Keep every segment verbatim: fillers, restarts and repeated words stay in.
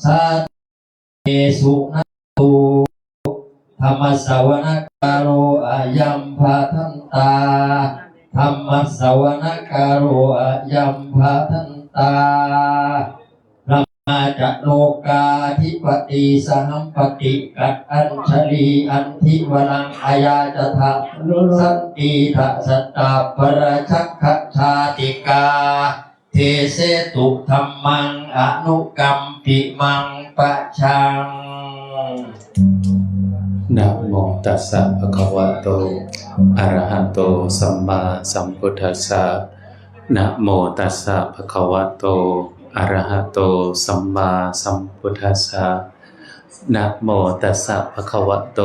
สา เตสุนัตตุ ธัมมัสสวณกาโล อะยัมภะทันตา ธัมมัสสวณกาโล อะยัมภะทันตา พระมาจะโลกาธิปติ สหัมปติ กัตอัญชลี อันทิวรัง อายาจทะ สันติทะ สัตตาปรชักขชาติกา เทเสตุธัมมัง อนุกัมปิมังปะชัง นะโมตัสสะภะคะวะโต อะระหะโต สัมมาสัมพุทธัสสะ นะโมตัสสะภะคะวะโต อะระหะโต สัมมาสัมพุทธัสสะ นะโมตัสสะภะคะวะโต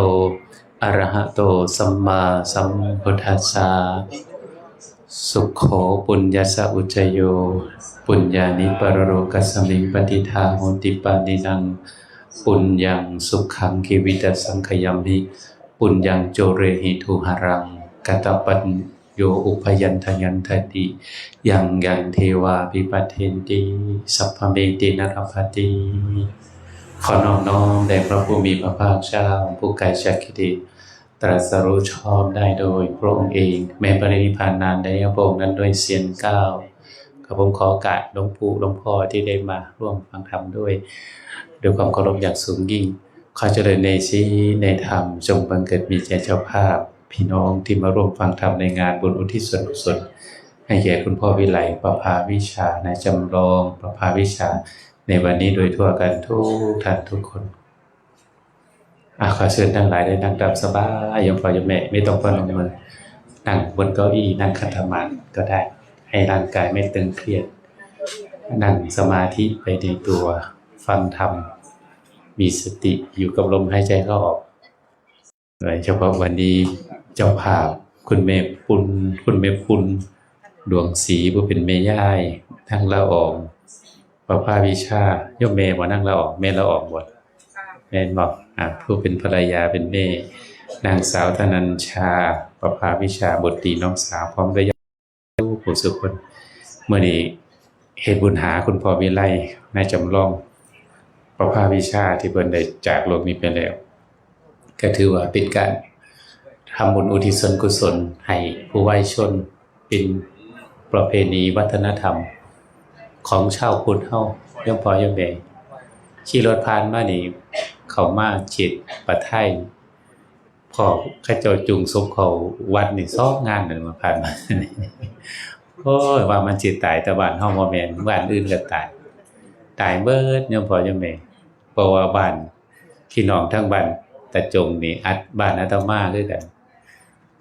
อะระหะโต สัมมาสัมพุทธัสสะ สุขโข ปุญญัสสะ อุจจโย ปุญญานิ ปะระโลกัสสมิง ปะติฏฐา โหติ ปาณินัง ปุญญัง สุขัง กิวิตสังขยัมหิ ปุญญัง โจเรหิ ทูหะรัง กะตะปัญโย อุพะยันทะยันทะติ ยัง ยัง เทวา ภิปัชเชนติ สัพพะเม เตนะ รักขันติ ขอนอบน้อมแด่พระผู้มีพระภาคเจ้า ผู้ไกลจากกิเลส ตรัสรู้ชอบได้โดยพระองค์เอง แม้ปรินิพพานนานแล้ว พระองค์นั้นด้วยเสียงก้าว ข้าพเจ้าขอโอกาสหลวงปู่หลวงพ่อที่ได้มาร่วมฟังธรรมด้วย ด้วยความเคารพอย่างสูงยิ่ง ขอเจริญในศีลในธรรม จงบังเกิดมีแก่เจ้าภาพ พี่น้องที่มาร่วมฟังธรรมในงานบุญอุทิศส่วนกุศล ให้แก่คุณพ่อวิไล ประภาวิชา นายจำลอง ประภาวิชา ในวันนี้โดยทั่วกันทุกท่านทุกคน อ่ะ ขอเชิญทั้งหลายได้นั่งตามสบาย โยมพ่อโยมแม่ ไม่ต้องพนมมือ นั่งบนเก้าอี้ นั่งขัดสมาธิก็ได้ ให้ร่างกายไม่ตึงเครียด นั่งสมาธิไปในตัว ฟังธรรม มีสติอยู่กับลมหายใจเข้าออก โดยเฉพาะวันนี้เจ้าภาพคุณแม่ปุณ คุณแม่ปุณ ดวงศรี ผู้เป็นแม่ยาย นางละออง ประภาวิชา โยมแม่บ่ นางละออง แม่ละอองบ่ แม่นบ่ อ่า ผู้เป็นภรรยาเป็นแม่ นางสาวธนัญชา ประภาวิชา บุตรีน้องสาว พร้อมด้วยญาติผู้สุคน มื้อนี้เฮ็ดบุญหาคุณพ่อวิไล นายจำลอง ประภาวิชา ที่เพิ่นได้จากโลกนี้ไปแล้ว ก็ถือว่าเป็นการทำบุญอุทิศส่วนกุศลให้ผู้วายชน เป็นประเพณีวัฒนธรรมของชาวพุทธเฮา โยมพ่อโยมแม่ ขี่รถผ่านมานี่ เข้ามาเขตประไทย พ่อเขาเจ้าจูงศพเข้าวัดนี่สองงานเลยมาผ่านมา โอ้ย ว่ามันสิตายแต่บ้านเฮาบ่แม่น บ้านอื่นก็ตาย ตายเบิดโยมพ่อโยมแม่ เพราะว่าบ้านพี่น้องทางบ้านตาจงนี่ อัด บ้านอาตมาคือกัน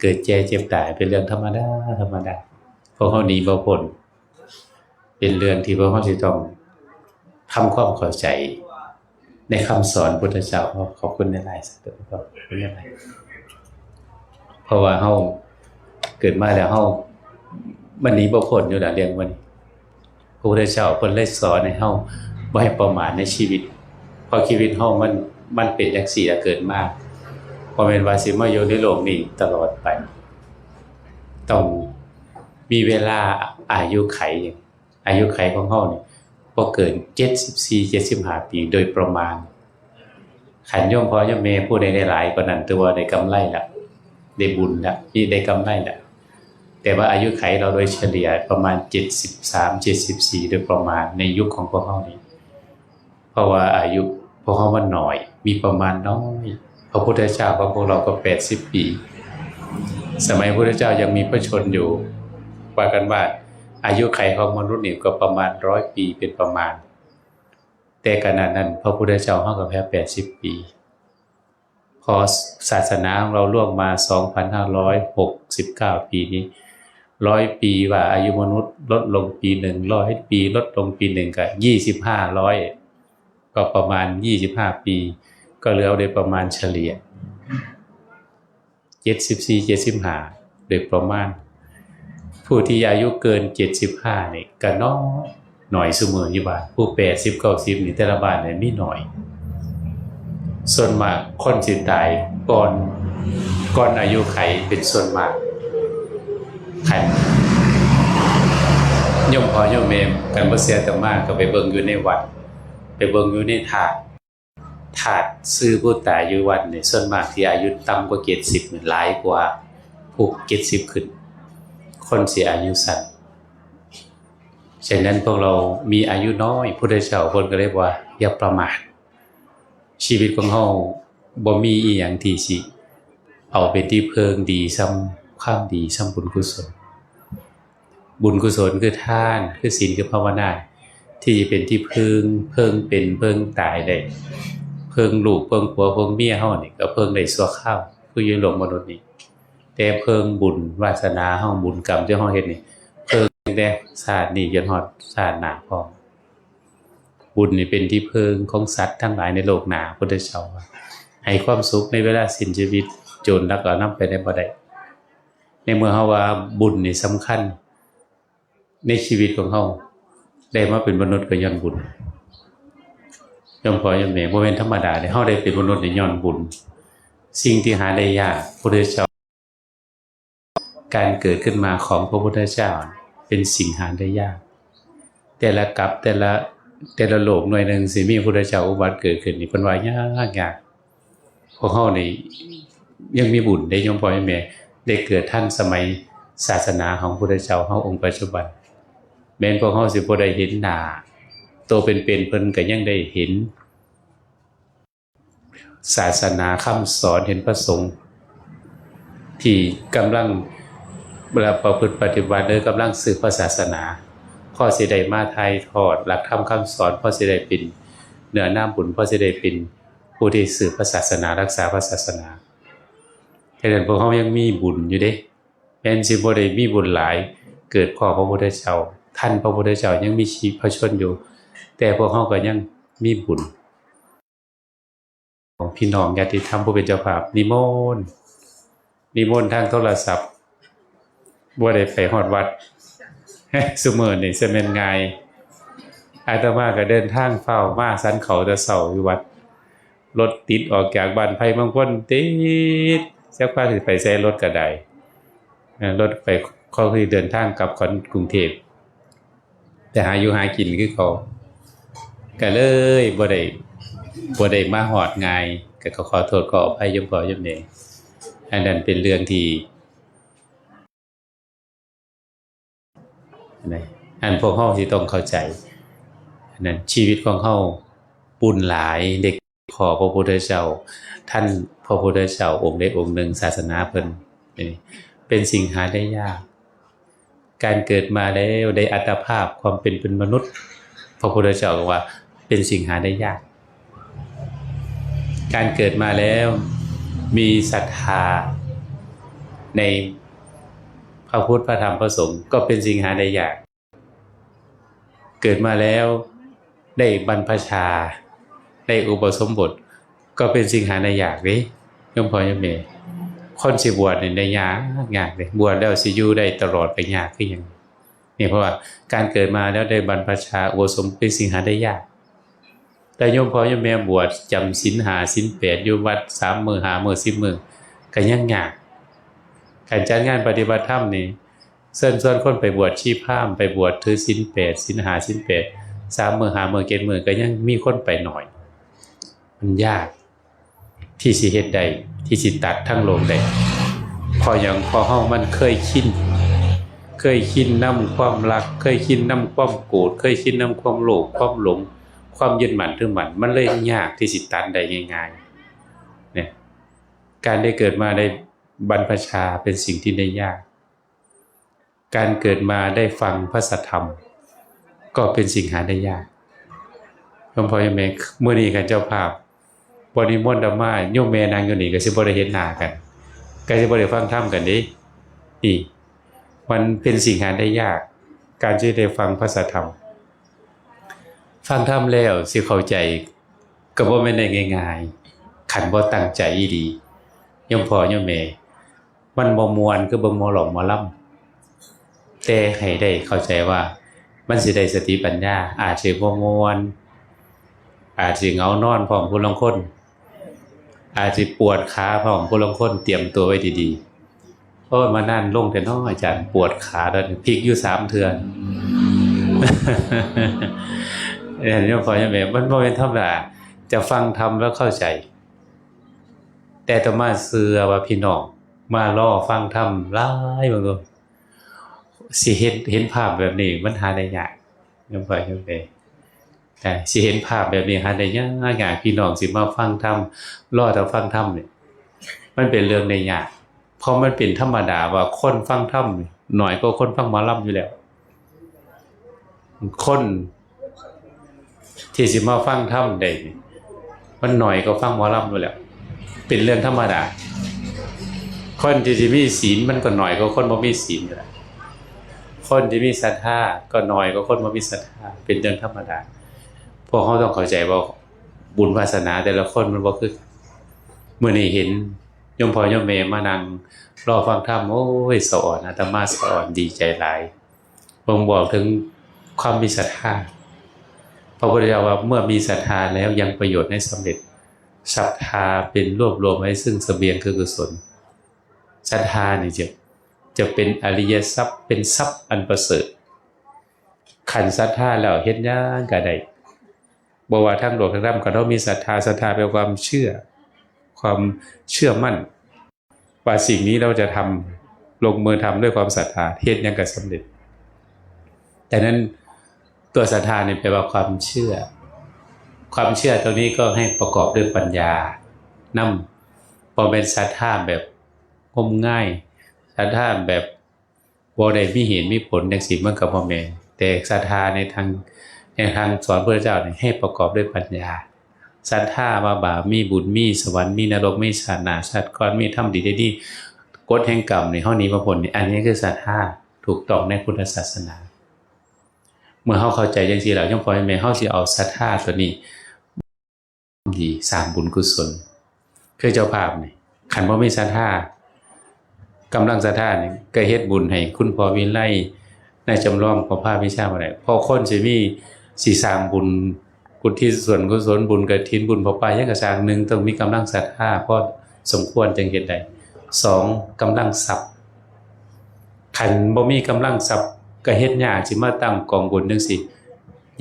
เกิดแก่เจ็บตายเป็นเรื่องธรรมดา ธรรมดา พวกเฮาหนีบ่พ้น เป็นเรื่องที่พวกเฮาสิต้องทำความเข้าใจในคำสอนพุทธเจ้า ขอบคุณหลายๆ สาธุ ขอบคุณหลายๆ เพราะว่าเฮาเกิดมาแล้วเฮา มันหนีบ่พ้นอยู่แล้วเรื่องมัน พระพุทธเจ้าเพิ่นเลยสอนให้เฮาบ่ให้ประมาทในชีวิต เพราะชีวิตเฮามัน มันเป็นจั่งซี้ล่ะ เกิดมา บ่แม่นว่าสิมาอยู่ในโลกนี้ตลอดไป ต้องมีเวลา อายุไข อายุไขของเฮานี่บ่เกินเจ็ดสิบสี่ เจ็ดสิบห้า ปีโดยประมาณ คันโยมพ่อโยมแม่ผู้ใดได้หลายกว่านั้น ถือว่าได้กำไรละ ได้บุญละ มีได้กำไรละ แต่ว่าอายุไขเราโดยเฉลี่ยประมาณ เจ็ดสิบสาม เจ็ดสิบสี่ โดยประมาณในยุคของพวกเฮานี่ เพราะว่าอายุพวกเฮามันน้อย มีประมาณน้อย พระพุทธเจ้าของพวกเราก็ แปดสิบ ปี สมัยพระพุทธเจ้ายังมีพระชนม์อยู่ ว่ากันว่าอายุไขของมนุษย์นี่ก็ประมาณร้อยปีเป็นประมาณ แต่ขณะนั้นพระพุทธเจ้าเฮาก็แค่ แปดสิบ ปี พอศาสนาของเราล่วงมา สองพันห้าร้อยหกสิบเก้า ปีนี้ ร้อยปีว่าอายุมนุษย์ลดลงปีหนึ่ง ร้อยปีลดลงปีหนึ่งก็ ยี่สิบห้า ร้อย ก็ประมาณ ยี่สิบห้า ปี ก็เหลือโดยประมาณเฉลี่ย เจ็ดสิบสี่ เจ็ดสิบห้า โดยประมาณ ผู้ที่อายุเกิน เจ็ดสิบห้า นี่ก็น้อย น้อยซุมื้ออยู่บ้าน ผู้ แปดสิบ เก้าสิบ นี่แต่ละบ้านนี่มีน้อย ส่วนมากคนสิตายก่อน ก่อนอายุไขเป็นส่วนมาก คันโยมพ่อโยมแม่ คันบ่เชื่ออาตมาก็ไปเบิ่งอยู่ในวัด ไปเบิ่งอยู่ในธาตุ ธาตุซื่อผู้ตายอยู่วัดนี่ ส่วนมากที่อายุต่ำกว่าเจ็ดสิบนี่หลายกว่าผู้เจ็ดสิบขึ้น คนสิอายุสั้น ฉะนั้นพวกเรามีอายุน้อย พุทธเจ้าเพิ่นก็เลยว่า อย่าประมาท ชีวิตของเฮาบ่มีอีหยังที่สิเอาเป็นที่เพิ่งดีส่ำความดี ส่ำบุญกุศล บุญกุศลคือทาน คือศีล คือภาวนา ที่จะเป็นที่พึ่ง เพิ่งเป็น เพิ่งตายได้ เพิ่งลูก เพิ่งผัว เพิ่งเมียเฮานี่ก็เพิ่งได้ชั่วคราว คืออยู่โลกมนุษย์นี่ แต่เพิ่งบุญวาสนาเฮา บุญกรรมที่เฮาเฮ็ดนี่ เพิ่งแต่ชาตินี้จนฮอดชาติหน้าพร้อม บุญนี่เป็นที่เพิ่งของสัตว์ทั้งหลายในโลกหน้า พุทธเจ้าว่า ให้ความสุขในเวลาสิ้นชีวิต โจรลักเอานำไปได้บ่ได้ ในเมื่อเฮาว่าบุญนี่สำคัญในชีวิตของเฮา ได้มาเป็นมนุษย์ก็ย้อนบุญ ย้อนพ่อย้อนแม่ บ่แม่นธรรมดาเด้ เฮาได้เป็นมนุษย์นี่ย้อนบุญ สิ่งที่หาได้ยาก พุทธเจ้า การเกิดขึ้นมาของพระพุทธเจ้าเป็นสิ่งหาได้ยาก แต่ละกัป แต่ละ แต่ละโลกหน่วยหนึ่งสิมีพุทธเจ้าอุบัติเกิดขึ้นนี่ เพิ่นว่ายากยาก พวกเฮานี่ยังมีบุญได้ โยมพ่อโยมแม่ ได้เกิดทันสมัยศาสนาของพุทธเจ้าเฮาองค์ปัจจุบัน แม้นพวกเฮาสิบ่ได้เห็นหน้าโตเป็นๆ เพิ่นก็ยังได้เห็น ศาสนาคำสอน เห็นพระสงฆ์ที่กำลังประพฤติปฏิบัติ หรือกำลังสืบพระศาสนา พอสิได้มาถ่ายทอดหลักธรรมคำสอน พอสิได้เป็นเนื้อนาบุญ พอสิได้เป็นผู้ที่สืบพระศาสนา รักษาพระศาสนา ฉะนั้นพวกเฮายังมีบุญอยู่เด้ แม้นสิบ่ได้มีบุญหลาย เกิดพ้อพระพุทธเจ้า ทันพระพุทธเจ้า ยังมีชีพพระชนม์อยู่ แต่พวกเฮาก็ยังมีบุญ ของพี่น้องญาติธรรมผู้เป็นเจ้าภาพ นิมนต์ นิมนต์ทางโทรศัพท์ บ่ได้ไปฮอดวัด ซุมื้อนี่ซะแม่นง่าย อาตมาก็เดินทางฟ้าวมาฉันข้าวแต่เช้าอยู่วัด รถติดออกจากบ้านไผ่เมืองพลติด จักพาสิไปไส รถก็ได้ เอ่อ รถไป เขาคือเดินทางกลับขอนกรุงเทพฯ แต่หาอยู่หากินคือเขา ก็เลยบ่ได้ บ่ได้มาฮอดง่าย ก็ขอโทษขออภัยโยมพ่อโยมแม่ อันนั้นเป็นเรื่องที่ นะ อันพวกเฮาสิต้องเข้าใจ อันนั้นชีวิตของเฮาบุญหลาย ได้พ้อพระพุทธเจ้า ทันพระพุทธเจ้าองค์ใดองค์หนึ่ง ศาสนาเพิ่น เออ เป็นสิ่งหาได้ยาก การเกิดมาแล้วได้อัตภาพความเป็น เป็นมนุษย์ พระพุทธเจ้าก็ว่าเป็นสิ่งหาได้ยาก การเกิดมาแล้วมีศรัทธาในพระพุทธ พระธรรม พระสงฆ์ ก็เป็นสิ่งหาได้ยาก เกิดมาแล้วได้บรรพชา ได้อุปสมบท ก็เป็นสิ่งหาได้ยากเด้ โยมพ่อโยมแม่ คนสิบวชนี่ได้ยาก ยากเด้ บวชแล้วสิอยู่ได้ตลอดก็ยากคือหยัง นี่เพราะว่าการเกิดมาแล้วได้บรรพชา อุปสมบท เป็นสิ่งหาได้ยาก แต่โยมพ่อโยมแม่บวชจำศีลห้าศีลแปดอยู่วัดสามมื้อห้ามื้อสิบมื้อ ก็ยังยาก การจัดงานปฏิบัติธรรมนี่ เชิญชวนคนไปบวชชีพราหมณ์ ไปบวชถือศีลแปด ศีลห้า ศีลแปด สามมื้อห้ามื้อเจ็ดมื้อ ก็ยังมีคนไปน้อย มันยากที่สิเฮ็ดได้ ที่สิตัดทั้งโลกได้ เพราะหยัง เพราะเฮามันเคยชิน เคยชินนำความรัก เคยชินนำความโกรธ เคยชินนำความโลภ ความหลง ความยึดมั่นถือมั่น มันเลยยากที่สิตัดได้ง่ายๆ เนี่ย การได้เกิดมาได้บรรพชาเป็นสิ่งที่ได้ยาก การเกิดมาได้ฟังพระสัทธรรม ก็เป็นสิ่งหาได้ยาก โยมพ่อโยมแม่ มื้อนี้คันเจ้าภาพบ่นิมนต์อาตมา โยมแม่นั่งอยู่นี่ก็สิบ่ได้เห็นหน้ากัน ก็สิบ่ได้ฟังธรรมกันเด้ นี่ มันเป็นสิ่งหาได้ยาก การที่ได้ฟังพระสัทธรรม ฟังธรรมแล้วสิเข้าใจ ก็บ่แม่นได้ง่ายๆ คันบ่ตั้งใจอีหลี โยมพ่อโยมแม่ มันบ่ม่วนคือเบิ่งหมอหลอกหมอลำ แต่ให้ได้เข้าใจว่ามันสิได้สติปัญญา อาจสิบ่ม่วน อาจสิเหงานอนพร้อมผู้ลางคน อาจสิปวดขาพร้อมผู้ลางคน เตรียมตัวไว้ดีๆ โอ้ย มานานลงแท้น้ออาจารย์ ปวดขาแล้วนี่ พลิกอยู่สามเทื่อ เห็นยังพอยังแม่มันบ่เป็นธรรมดา จะฟังธรรมแล้วเข้าใจ แต่อาตมาเชื่อว่าพี่น้องมารอฟังธรรมหลายบางคนสิเห็นเห็นภาพแบบนี้มันหาได้ยากยังพอยังแม่แต่สิเห็นภาพแบบนี้หาได้ยากยากพี่น้องสิมาฟังธรรมรอแต่ฟังธรรมเนี่ยมันเป็นเรื่องได้ยาก เพราะมันเป็นธรรมดาว่าคนฟังธรรมนี่หน่อยก็คนฟังหมอลำอยู่แล้ว คนที่สิมาฟังธรรมได้นี่มันหน่อยก็ฟังหมอลำอยู่แล้ว เป็นเรื่องธรรมดา คนที่สิมีศีลมันก็หน่อยก็คนบ่มีศีลอยู่แล้ว คนที่มีศรัทธาก็หน่อยก็คนบ่มีศรัทธา เป็นเรื่องธรรมดา พวกเขาต้องเข้าใจว่าบุญวาสนาแต่ละคนมันบ่คือกันมื้อนี้เห็นโยมพ่อโยมแม่มานั่งรอฟังธรรม โอ้ย สะออน อาตมาสะออน ดีใจหลาย บ่งบอกถึงความมีศรัทธา พระพุทธเจ้าว่าเมื่อมีศรัทธาแล้วยังประโยชน์ให้สำเร็จ ศรัทธาเป็นรวบรวมไว้ซึ่งเสบียงคือกุศล ศรัทธานี่จะ จะเป็นอริยทรัพย์ เป็นทรัพย์อันประเสริฐ คันศรัทธาแล้วเฮ็ดหยังก็ได้ บ่ว่าทางโลกทางธรรม คันเฮามีศรัทธา ศรัทธาแปลว่าความเชื่อ ความเชื่อมั่น ว่าสิ่งนี้เราจะทำ ลงมือทำด้วยความศรัทธา เฮ็ดหยังก็สำเร็จ ดังนั้นตัวศรัทธาเนี่ยแปลว่าความเชื่อ ความเชื่อตรงนี้ก็ให้ประกอบด้วยปัญญานำ บ่แม่นศรัทธาแบบงมงาย ศรัทธาแบบบ่ได้มีเหตุมีผลจังซี้ มันก็บ่แม่น แต่ศรัทธาในทาง ในทางสอนพระเจ้านี่ให้ประกอบด้วยปัญญา ศรัทธาว่าบาปมีบุญมีสวรรค์มีนรกมีชาติหน้าชาติก่อนมีธรรมดีได้ดี กฎแห่งกรรมนี่เฮาหนีบ่พ้นนี่ อันนี้คือศรัทธาถูกต้องในพุทธศาสนา เมื่อเฮาเข้าใจจังซี้แล้ว ยังพ่อยังแม่ เฮาสิเอาศรัทธาตัวนี้ ดีสร้างบุญกุศล คือเจ้าภาพนี่ คันบ่มีศรัทธา กำลังศรัทธานี่ก็เฮ็ดบุญให้คุณพ่อวิไล นายจำลอง พ่อพาวิชาบ่ได้ เพราะคนสิมี สิสร้างบุญ อุทิศส่วนกุศล บุญกฐิน บุญผ้าป่า หยังก็สร้าง หนึ่งต้องมีกำลังศรัทธาพอสมควรจึงเฮ็ดได้ สองกำลังทรัพย์ คันบ่มีกำลังทรัพย์ก็เฮ็ดยาก สิมาตั้งกองบุญจังซี้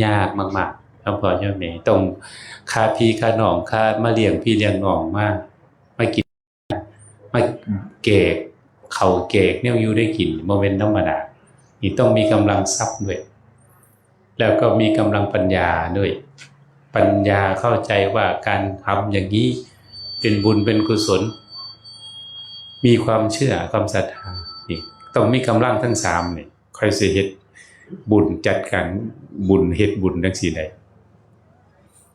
ยากมากๆ โยมพ่อโยมแม่ ต้องค่าพี่ค่าน้อง ค่ามาเลี้ยงพี่เลี้ยงน้อง มา มากิน มาแจกข้าวแจกแนวอยู่ได้กิน บ่แม่นธรรมดา นี่ต้องมีกำลังทรัพย์ด้วย แล้วก็มีกำลังปัญญาด้วย ปัญญาเข้าใจว่าการทำอย่างนี้เป็นบุญเป็นกุศล มีความเชื่อความศรัทธา นี่ต้องมีกำลังทั้งสามนี่ ค่อยสิเฮ็ดบุญ จัดการบุญ เฮ็ดบุญจังซี้ได้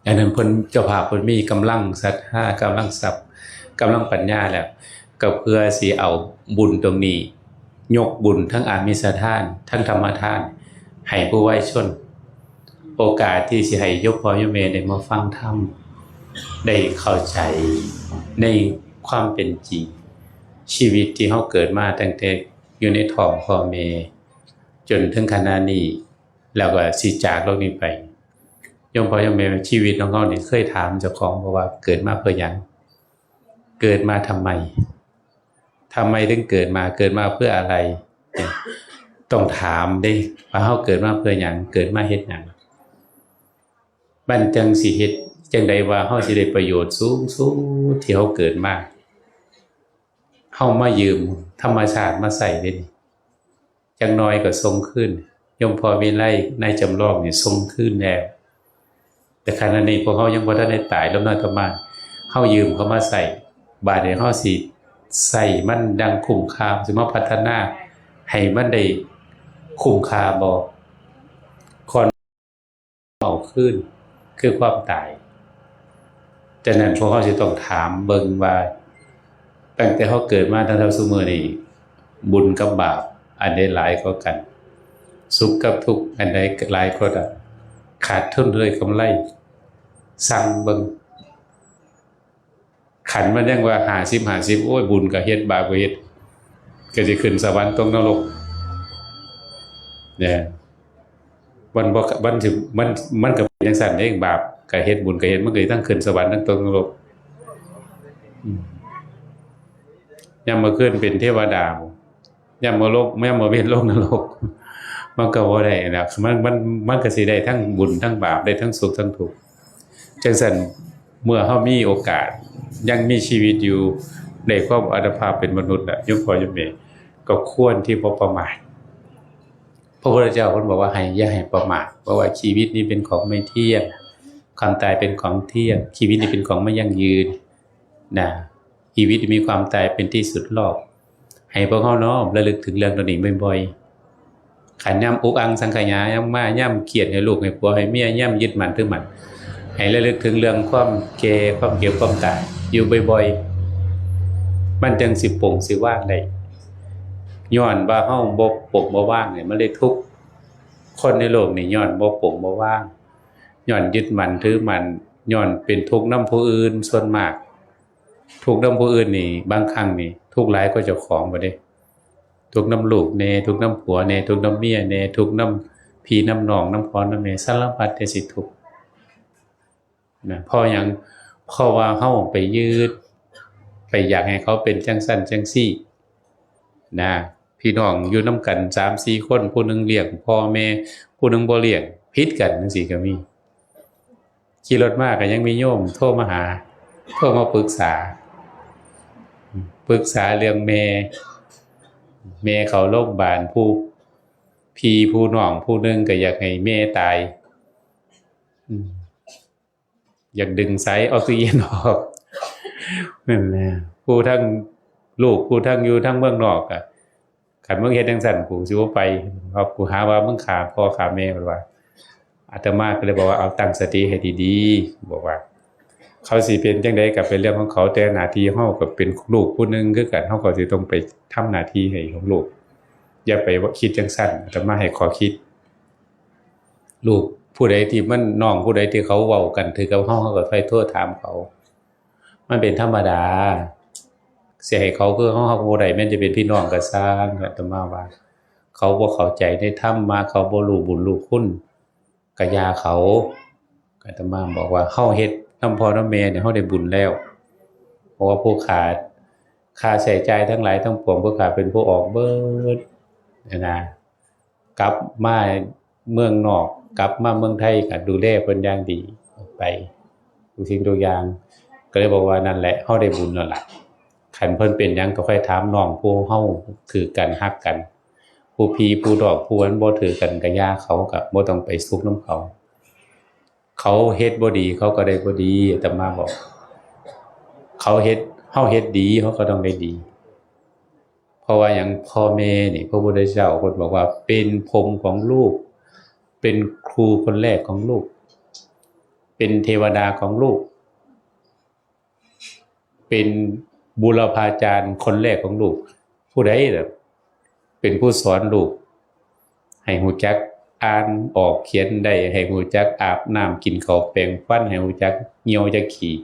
อันนั้นเพิ่น เจ้าภาพเพิ่นมีกำลังศรัทธา กำลังทรัพย์ กำลังปัญญาแล้ว ก็เพื่อสิเอาบุญตรงนี้ ยกบุญทั้งอามิสทาน ทั้งธรรมทาน ให้ผู้วายชน โอกาสที่สิให้โยมพ่อโยมแม่ได้มาฟังธรรม ได้เข้าใจในความเป็นจริง ชีวิตที่เฮาเกิดมาตั้งแต่อยู่ในท้องพ่อแม่ จนถึงขณะนี้ แล้วก็สิจากโลกนี้ไป โยมพ่อโยมแม่ ชีวิตของเฮานี่เคยถามเจ้าของบ่ว่าเกิดมาเพื่อหยัง เกิดมาทำไม ทำไมถึงเกิดมา เกิดมาเพื่ออะไร ต้องถามเด้ ว่าเฮาเกิดมาเพื่อหยัง เกิดมาเฮ็ดหยัง มันจังสิเฮ็ดจังใดว่าเฮาสิได้ประโยชน์สูงสุดที่เฮาเกิดมา เฮามายืมธรรมชาติมาใช้เด้นี่ จักหน่อยก็ส่งคืน โยมพ่อวิไล นายจำลองนี่ส่งคืนแล้ว แต่ขณะนี้พวกเฮายังบ่ทันได้ตาย ลมหนาวตะมาน เฮายืมเขามาใช้ บาดนี้เฮาสิใช้มันดังคุ้มค่า สิมาพัฒนาให้มันได้คุ้มค่าบ่ ก่อนเอาคืน คือความตาย ฉะนั้นพวกเฮาสิต้องถามเบิ่งว่า ตั้งแต่เฮาเกิดมาจนเท่าซุมื้อนี้ บุญกับบาปอันใดหลายกว่ากัน สุขกับทุกข์อันใดหลายกว่ากัน ขาดทุนหรือกำไร ชั่งเบิ่ง คันมันยังว่าห้าสิบห้าสิบ โอ้ย บุญก็เฮ็ด บาปก็เฮ็ด ก็สิขึ้นสวรรค์ตกนรก เนี่ย มันบ่ มันสิ มัน มันก็เป็นจังซั่นเด้ บาปก็เฮ็ด บุญก็เฮ็ด มันก็สิทั้งขึ้นสวรรค์ทั้งตกนรก อืม ยามมื้อคืนเป็นเทวดา ยามมื้อลง ยามมื้อเพ็ญลงนรก มันก็บ่ได้นะ มัน มัน มันก็สิได้ทั้งบุญทั้งบาป ได้ทั้งสุขทั้งทุกข์ จั่งซั้น เมื่อเฮามีโอกาส ยังมีชีวิตอยู่ ได้ความอัตภาพเป็นมนุษย์น่ะ โยมพ่อโยมแม่ ก็ควรที่บ่ประมาท พระพุทธเจ้าเพิ่นบอกว่าให้ อย่าให้ประมาท เพราะว่าชีวิตนี้เป็นของไม่เที่ยง ความตายเป็นของเที่ยง ชีวิตนี้เป็นของไม่ยั่งยืน นะ ชีวิตมีความตายเป็นที่สุดรอบ ให้พวกเฮาน้อมระลึกถึงเรื่องตัวนี้บ่อยๆ คันยามอุกอังสังขยา ยามมา ยามเครียดให้ลูกให้ผัวให้เมีย ยามยึดมั่นถือมั่น ให้ระลึกถึงเรื่องความแก่ ความเจ็บ ความตาย อยู่บ่อยๆ มันจั่งสิปลงสิวางได้ ย้อนว่าเฮาบ่ปลงบ่วางเนี่ย มันเลยทุกข์ คนในโลกนี่ย้อนบ่ปลงบ่วาง ย้อนยึดมั่นถือมั่น ย้อนเป็นทุกข์นำผู้อื่น ส่วนมาก ทุกข์นำผู้อื่นนี่ บางครั้งนี่ ทุกข์หลายกว่าเจ้าของบ่เด้ ทุกข์นำลูกแน่ ทุกข์นำผัวแน่ ทุกข์นำเมียแน่ ทุกข์นำพี่นำน้อง นำพ่อนำแม่ สารพัดแต่สิทุกข์ นะ เพราะหยัง เพราะว่าเฮาไปยึด ไปอยากให้เขาเป็นจั่งซั้นจั่งซี้ นะ พี่น้องอยู่นำกันสามสี่คน ผู้หนึ่งเลี้ยงพ่อแม่ ผู้หนึ่งบ่เลี้ยง ผิดกันจั่งซี้ก็มี ขี่รถมาก็ยังมีโยมโทรมาหา โทรมาปรึกษา ปรึกษาเรื่องแม่ แม่เข้าโรงพยาบาล ผู้ พี่ผู้น้องผู้หนึ่งก็อยากให้แม่ตาย อืม อยากดึงสายออกซิเจนออก นั่นแหละ ผู้ทั้งลูก ผู้ทั้งอยู่ทั้งเมืองนอกอะ คันมึงเฮ็ดจั่งซั้น กูสิบ่ไป เพราะกูหาว่ามึงฆ่าพ่อฆ่าแม่ เพิ่นว่า อาตมาก็เลยบอกว่า เอาตั้งสติให้ดีๆ บอกว่า เขาสิเป็นจั่งใดก็เป็นเรื่องของเขา แต่หน้าที่เฮาก็เป็นลูกผู้หนึ่งคือกัน เฮาก็สิต้องไปทำหน้าที่ให้ของลูก อย่าไปคิดจั่งซั้น อาตมาให้ข้อคิด ลูกผู้ใดที่มัน น้องผู้ใดที่เขาเว้ากันถือกับเฮา เฮาก็ค่อยโทรถามเขา มันเป็นธรรมดา สิให้เขาคือเฮา เฮาก็บ่ได้ แม้นจะเป็นพี่น้องก็ซ่าง อาตมาว่า เขาบ่เข้าใจในธรรมะ เขาบ่รู้บุญรู้คุณ ก็อย่าเขา อาตมาบอกว่า เฮาเฮ็ดนำพ่อนำแม่เนี่ย เฮาได้บุญแล้ว เพราะว่าผู้ขาด ค่าใช้จ่ายทั้งหลายทั้งปวง ผู้ขาเป็นผู้ออกเบิด นะ กลับมาเมืองนอก กลับมาเมืองไทยก็ดูแลเพิ่นอย่างดี ไปทุกสิ่งทุกอย่าง ก็เลยบอกว่า นั่นแหละ เฮาได้บุญแล้วล่ะ คันเพิ่นเป็นหยังก็ค่อยถามน้องผู้เฮาถืกกันฮักกัน ผู้พี่ผู้ดอกผู้อันบ่ถืกกันก็อย่าเขา ก็บ่ต้องไปสุขนำเขา เขาเฮ็ดบ่ดี เขาก็ได้บ่ดี อาตมาบอก เขาเฮ็ด เฮาเฮ็ดดี เฮาก็ต้องได้ดี เพราะว่าหยัง พ่อแม่นี่ พระพุทธเจ้าเพิ่นบอกว่าเป็นพรหมของลูก เป็นครูคนแรกของลูก เป็นเทวดาของลูก เป็นบุรพาจารย์คนแรกของลูก ผู้ใดล่ะเป็นผู้สอนลูก ให้ฮู้จักอ่านออกเขียนได้ ให้ฮู้จักอาบน้ำกินข้าวแปรงฟัน ให้ฮู้จักเยี่ยวจักขี้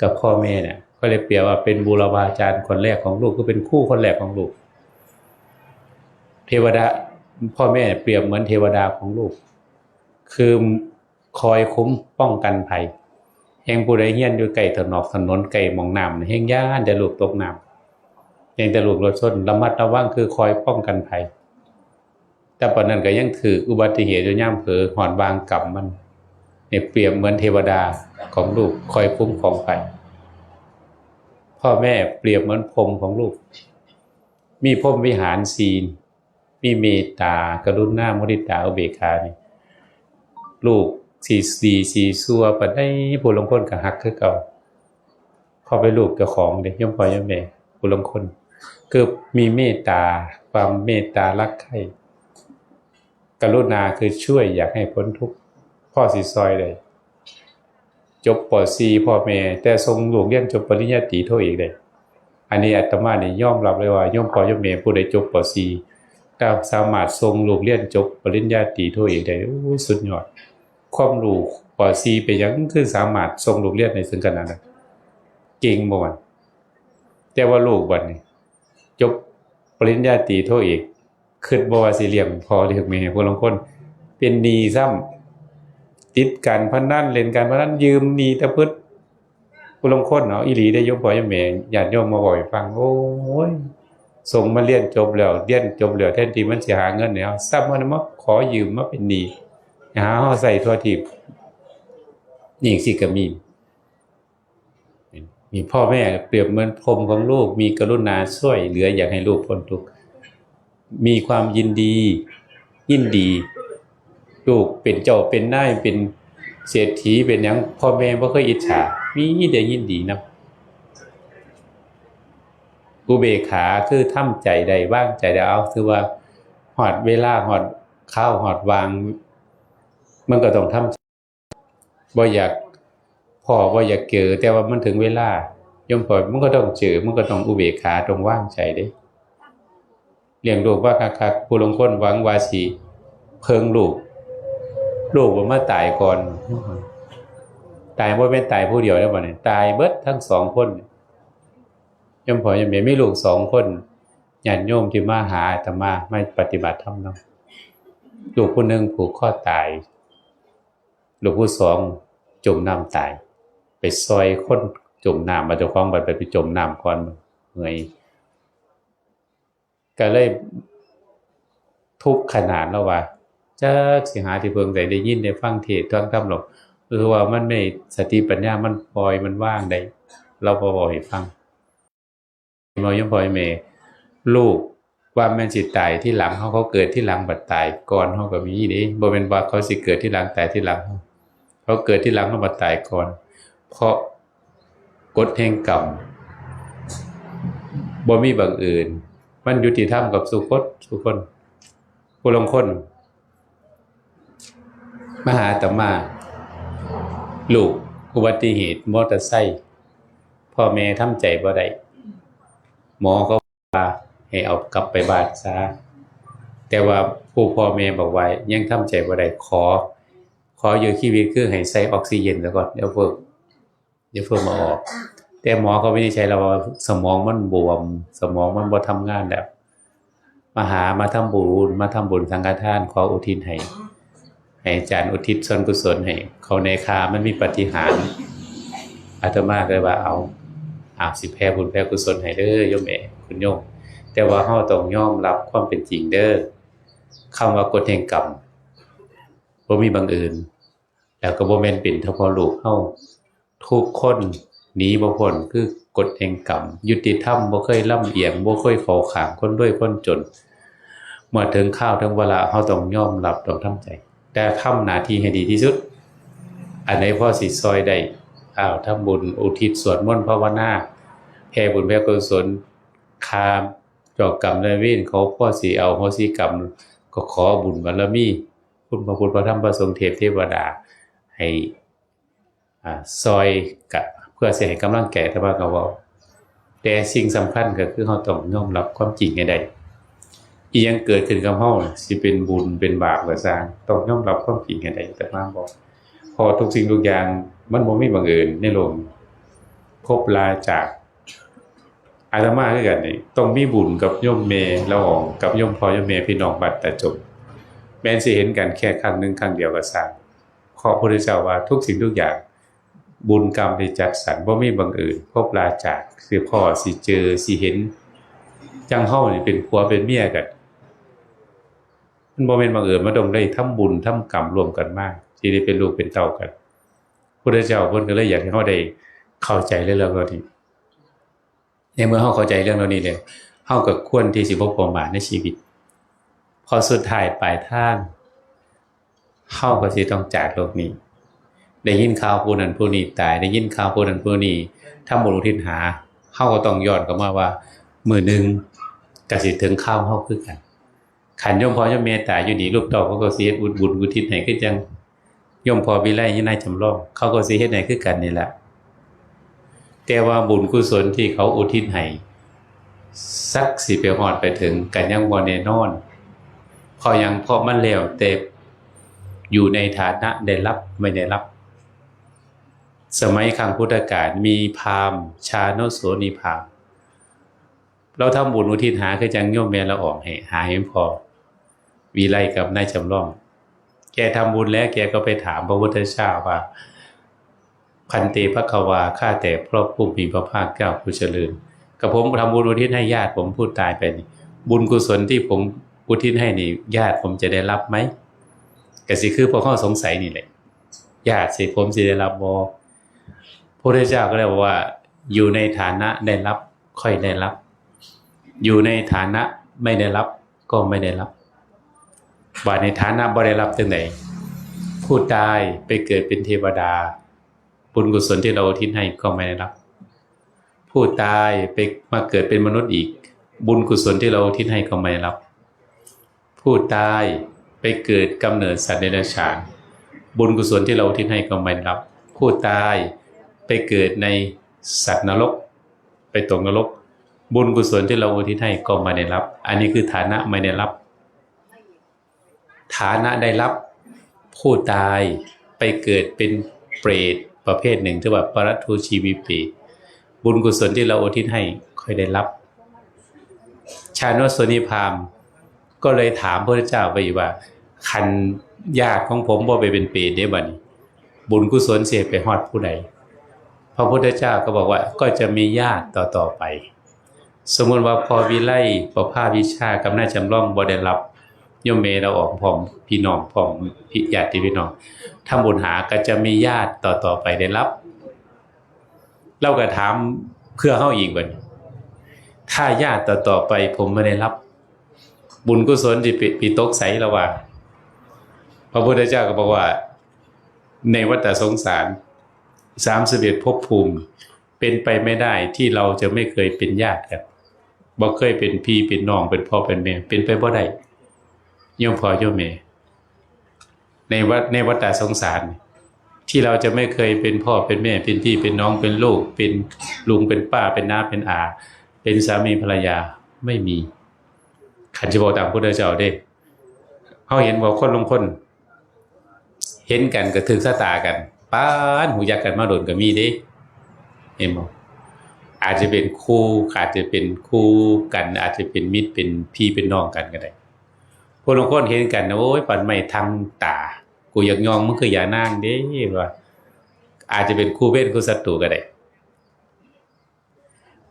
กับพ่อแม่เนี่ย ก็เลยเปรียบว่าเป็นบุรพาจารย์คนแรกของลูก คือเป็นครูคนแรกของลูก เทวดา พ่อแม่เปรียบเหมือนเทวดาของลูก คือคอยคุ้มป้องกันภัย แฮ่งผู้ใดเฮียนอยู่ใกล้ถนอกถนน ใกล้หม่องน้ำนี่ แฮ่งย้านแต่ลูกตกน้ำ แฮ่งแต่ลูกรถชน ระมัดระวัง คือคอยป้องกันภัย แต่ปานนั้นก็ยังถืกอุบัติเหตุอยู่ยามเผลอ ฮอดวางกรรมมัน นี่เปรียบเหมือนเทวดาของลูก คอยคุ้มครองภัย พ่อแม่เปรียบเหมือนพรหมของลูก มีพรหมวิหารสี่ มีเมตตา กรุณา มุทิตา อุเบกขานี่ ลูกสิดีสิชั่วปานใด ผู้ลางคนก็ฮักคือเก่า เขาเป็นลูกเจ้าของเด้ โยมพ่อโยมแม่ ผู้ลางคน คือมีเมตตา ความเมตตารักใคร่ กรุณาคือช่วยอยากให้พ้นทุกข์ พอสิซ่อยได้ จบ ป.สี่ พ่อแม่ แต่ส่งลูกเรียนจบปริญญาตรีโทเอกได้ อันนี้อาตมานี่ยอมรับเลยว่า โยมพ่อโยมแม่ผู้ใดจบ ป.สี่ ถ้าสามารถส่งลูกเรียนจบปริญญาตรีโทเอกได้ โอ้ย สุดยอด ความรู้ ป.สี่ เป็นหยังคือสามารถส่งลูกเรียนได้ถึงขนาดนั้น เก่งบ่วะ แต่ว่าลูกบัดนี้ จบปริญญาตรีโทเอก คิดบ่ว่าสิเลี้ยงพ่อเลี้ยงแม่ ผู้ลางคนเป็นหนี้ซ้ำ ติดการพนัน เล่นการพนัน ยืมหนี้ตะพึด ผู้ลางคนเนาะ อีหลีได้ โยมพ่อโยมแม่ ญาติโยมมาบอกให้ฟัง โอ้ย ส่งมาเรียนจบแล้ว เรียนจบแล้ว แทนที่มันสิหาเงินให้เฮา ซ้ำมันมาขอยืมมาเป็นหนี้ หาเฮาใช้ทั่วทีป นี่สิก็มี มีพ่อแม่เปรียบเหมือนพรหมของลูก มีกรุณาช่วยเหลืออยากให้ลูกพ้นทุกข์ มีความยินดี ยินดี ลูกเป็นเจ้าเป็นนาย เป็นเศรษฐี เป็นหยัง พ่อแม่บ่เคยอิจฉา มีแต่ยินดีนำ อุเบกขาคือทำใจได้ วางใจได้ เอา ถือว่าฮอดเวลา ฮอดคราว ฮอดวาง มันก็ต้องทำใจ บ่อยากพ้อ บ่อยากเจอ แต่ว่ามันถึงเวลา โยมพ่อ มันก็ต้องเจอ มันก็ต้องอุเบกขา ต้องวางใจเด้ เลี้ยงลูกว่าคักๆ ผู้ลางคนหวังว่าสิเพิ่งลูก ลูกบ่มาตายก่อน ตายบ่แม่นตายผู้เดียวเด้บัดนี้ ตายเบิดทั้งสองคน โยมพ่อโยมแม่มีลูกสองคน ญาติโยมที่มาหาอาตมา มาปฏิบัติธรรมนำ ลูกผู้หนึ่งผูกคอตาย ลูกผู้สองจมน้ำตาย ไปซอยคนจมน้ำ มาเจ้าของบัดไป ไปจมน้ำก่อน เมื่อย ก็เลยทุกข์ขนาดแล้วว่า จักสิหาที่เพิ่งใด ได้ยินได้ฟังเทศน์ฟังธรรมหรอก คือว่ามันไม่สติปัญญามันปล่อยมันว่างได้ เราบ่เว้าให้ฟัง เว้าโยมพ่อโยมแม่ ลูกว่าแม่นสิตายที่หลังเฮา เขาเกิดที่หลังบัดตายก่อนเฮาก็มีเด้ บ่แม่นว่าเขาสิเกิดที่หลังตายที่หลังเฮา เขาเกิดที่หลังเฮาบัดตายก่อน เพราะกฎแห่งกรรม บ่มีบังเอิญ มันยุติธรรมกับสู่คน สู่คน ผู้ลางคน มาหาอาตมา ลูกอุบัติเหตุมอเตอร์ไซค์ พ่อแม่ทำใจบ่ได้ หมอเขาว่าให้เอากลับไปบ้านซะ แต่ว่าผู้พ่อแม่บอกว่ายังทำใจบ่ได้ ขอ ขออยู่ชีวิตคือให้ใส่ออกซิเจนซะก่อน อย่าเพิ่ง อย่าเพิ่งมาออก แต่หมอเขาวินิจฉัยแล้วว่าสมองมันบวม สมองมันบ่ทำงานแล้ว มาหา มาทำบุญ มาทำบุญสังฆทาน ขออุทิศให้ ให้อาจารย์อุทิศส่วนกุศลให้เขาแหน่ ค่ะ มันมีปาฏิหาริย์ อาตมาก็เลยว่า เอา เอา สิแผ่บุญแผ่กุศลให้เด้อโยมแม่ คุณโยม แต่ว่าเฮาต้องยอมรับความเป็นจริงเด้อ คำว่ากฎแห่งกรรม บ่มีบังเอิญ แล้วก็บ่แม่นเป็นเฉพาะลูกเฮา ทุกคนหนีบ่พ้น คือกฎแห่งกรรม ยุติธรรมบ่เคยลำเอียง บ่เคยเข้าข้างคนรวยคนจน เมื่อถึงคราวถึงวาระ เฮาต้องยอมรับ ต้องทำใจ แต่ทำหน้าที่ให้ดีที่สุด อันใดพอสิซอยได้ อ้าว ทำบุญอุทิศ สวดมนต์ภาวนา แผ่บุญแผ่กุศล ค่าเจ้ากรรมนายเวรเขาพอสิอโหสิกรรม ก็ขอบุญบารมี คุณพระพุทธพระธรรมพระสงฆ์เทพเทวดา ให้ อ่า ซอยกะ เพื่อสิให้กำลังใจ แต่ว่าก็เว้า แต่สิ่งสำคัญก็คือเฮาต้องยอมรับความจริงให้ได้ อีหยังเกิดขึ้นกับเฮาน่ะ สิเป็นบุญเป็นบาปก็ซ่าง ต้องยอมรับความจริงให้ได้ อาตมาบอก เพราะทุกสิ่งทุกอย่างมันบ่มีบังเอิญในโลก ภพลาจาก อาตมาคือกันนี่ ต้องมีบุญกับโยมแม่ละออง กับโยมพ่อโยมแม่พี่น้องบ้านตาจม แม้นสิเห็นกันแค่ครั้งหนึ่งครั้งเดียวก็ซ่าง เพราะพระพุทธเจ้าว่าทุกสิ่งทุกอย่าง บุญกรรมที่จัดสรรบ่มีบังเอิญ ภพลาจาก สิพ้อ สิเจอ สิเห็น จั่งเฮานี่เป็นผัวเป็นเมียกัน มันบ่แม่นบังเอิญ มันต้องได้ทำบุญทำกรรมร่วมกันมา สิได้เป็นลูกเป็นเต้ากัน พุทธเจ้าเพิ่นก็เลยอยากให้เฮาได้เข้าใจเรื่องเหล่านี้ ในเมื่อเฮาเข้าใจเรื่องเหล่านี้แล้ว เฮาก็ควรที่สิบ่ประมาทในชีวิต เพราะสุดท้ายปลายทาง เฮาก็สิต้องจากโลกนี้ ได้ยินข่าวผู้นั้นผู้นี้ตาย ได้ยินข่าวผู้นั้นผู้นี้ทำบุญอุทิศหา เฮาก็ต้องย้อนกลับมาว่า มื้อหนึ่งก็สิถึงคราวเฮาคือกัน คันโยมพ่อโยมแม่ตายอยู่นี่ ลูกเต้าเขาก็สิเฮ็ดบุญอุทิศให้คือจั่งโยมพ่อวิไล นายจำลอง เขาก็สิเฮ็ดให้คือกันนี่แหละ แต่ว่าบุญกุศลที่เขาอุทิศให้ สักสิไปฮอดไปถึงก็ยังบ่แน่นอน เพราะหยัง เพราะมันแล้วแต่อยู่ในฐานะได้รับไม่ได้รับ สมัยครั้งพุทธกาลมีพราหมณ์ชานุโสนีพราหมณ์ เราทำบุญอุทิศหาคือจั่งโยมแม่ละอองให้ หาให้พ่อวิไลกับนายจำลอง แกทำบุญแล้วแกก็ไปถามพระพุทธเจ้าว่า ภันเต ภควา ข้าแต่พระผู้มีพระภาคเจ้าผู้เจริญ กับผมทำบุญอุทิศให้ญาติผมผู้ตายไปนี่ บุญกุศลที่ผมอุทิศให้นี่ ญาติผมจะได้รับไหม ก็สิคือพวกเขาสงสัยนี่แหละ ญาติสิผมสิได้รับบ่ พระพุทธเจ้าก็เลยบอกว่า อยู่ในฐานะได้รับค่อยได้รับ อยู่ในฐานะไม่ได้รับก็ไม่ได้รับ บาดในฐานะบ่ได้รับจังได๋ ผู้ตายไปเกิดเป็นเทวดา บุญกุศลที่เราอุทิศให้ก็ไม่ได้รับ ผู้ตายไปมาเกิดเป็นมนุษย์อีก บุญกุศลที่เราอุทิศให้ก็ไม่ได้รับ ผู้ตายไปเกิดกำเนิดสัตว์เดรัจฉาน บุญกุศลที่เราอุทิศให้ก็ไม่ได้รับ ผู้ตายไปเกิดในสัตว์นรก ไปตกนรก บุญกุศลที่เราอุทิศให้ก็ไม่ได้รับ อันนี้คือฐานะไม่ได้รับ ฐานะได้รับ ผู้ตายไปเกิดเป็นเปรตประเภทหนึ่ง ที่ว่าปรัตถูชีวิเปรต บุญกุศลที่เราอุทิศให้ค่อยได้รับ ชาวโนนโสนีพราหมณ์ก็เลยถามพระพุทธเจ้าไปอีกว่า คันญาติของผมบ่ไปเป็นเปรตเด้บัดนี้ บุญกุศลสิไปฮอดผู้ใด พระพุทธเจ้าก็บอกว่า ก็จะมีญาติต่อๆไป สมมุติว่าพ่อวิไล ประภาวิชา กับนายจำลองบ่ได้รับ โยมแม่เราออกพร้อมพี่น้อง พร้อมญาติพี่น้อง ทำบุญหาก็จะมีญาติต่อๆไปได้รับ เราก็ถามเพื่อเฮาอีกบัดนี้ ถ้าญาติต่อๆไปผมไม่ได้รับ บุญกุศลสิไป ไปตกไส เราว่า พระพุทธเจ้าก็บอกว่า ในวัฏสงสาร สามสิบเอ็ดภพภูมิ เป็นไปไม่ได้ที่เราจะไม่เคยเป็นญาติกัน บ่เคยเป็นพี่เป็นน้อง เป็นพ่อเป็นแม่ เป็นไปบ่ได้ โยมพ่อโยมแม่ ในวัฏ ในวัฏสงสาร ที่เราจะไม่เคยเป็นพ่อเป็นแม่ เป็นพี่เป็นน้อง เป็นลูก เป็นลุงเป็นป้า เป็นน้าเป็นอา เป็นสามีภรรยา ไม่มี คันสิเว้าตามพุทธเจ้าเด้ เฮาเห็นว่าคนลางคน เห็นกันก็ถืกชะตากัน ปานฮู้จักกันมาโดนก็มีเด้ เห็นบ่ อาจจะเป็นคู่ อาจจะเป็นคู่กัน อาจจะเป็นมิตร เป็นพี่เป็นน้องกันก็ได้ ผู้ลางคนเห็นกันนะ โอ้ย ปานไม้ทังตา กูอยากย่องมึงคือย่านางเด้ ว่า อาจจะเป็นคู่เวรคู่ศัตรูก็ได้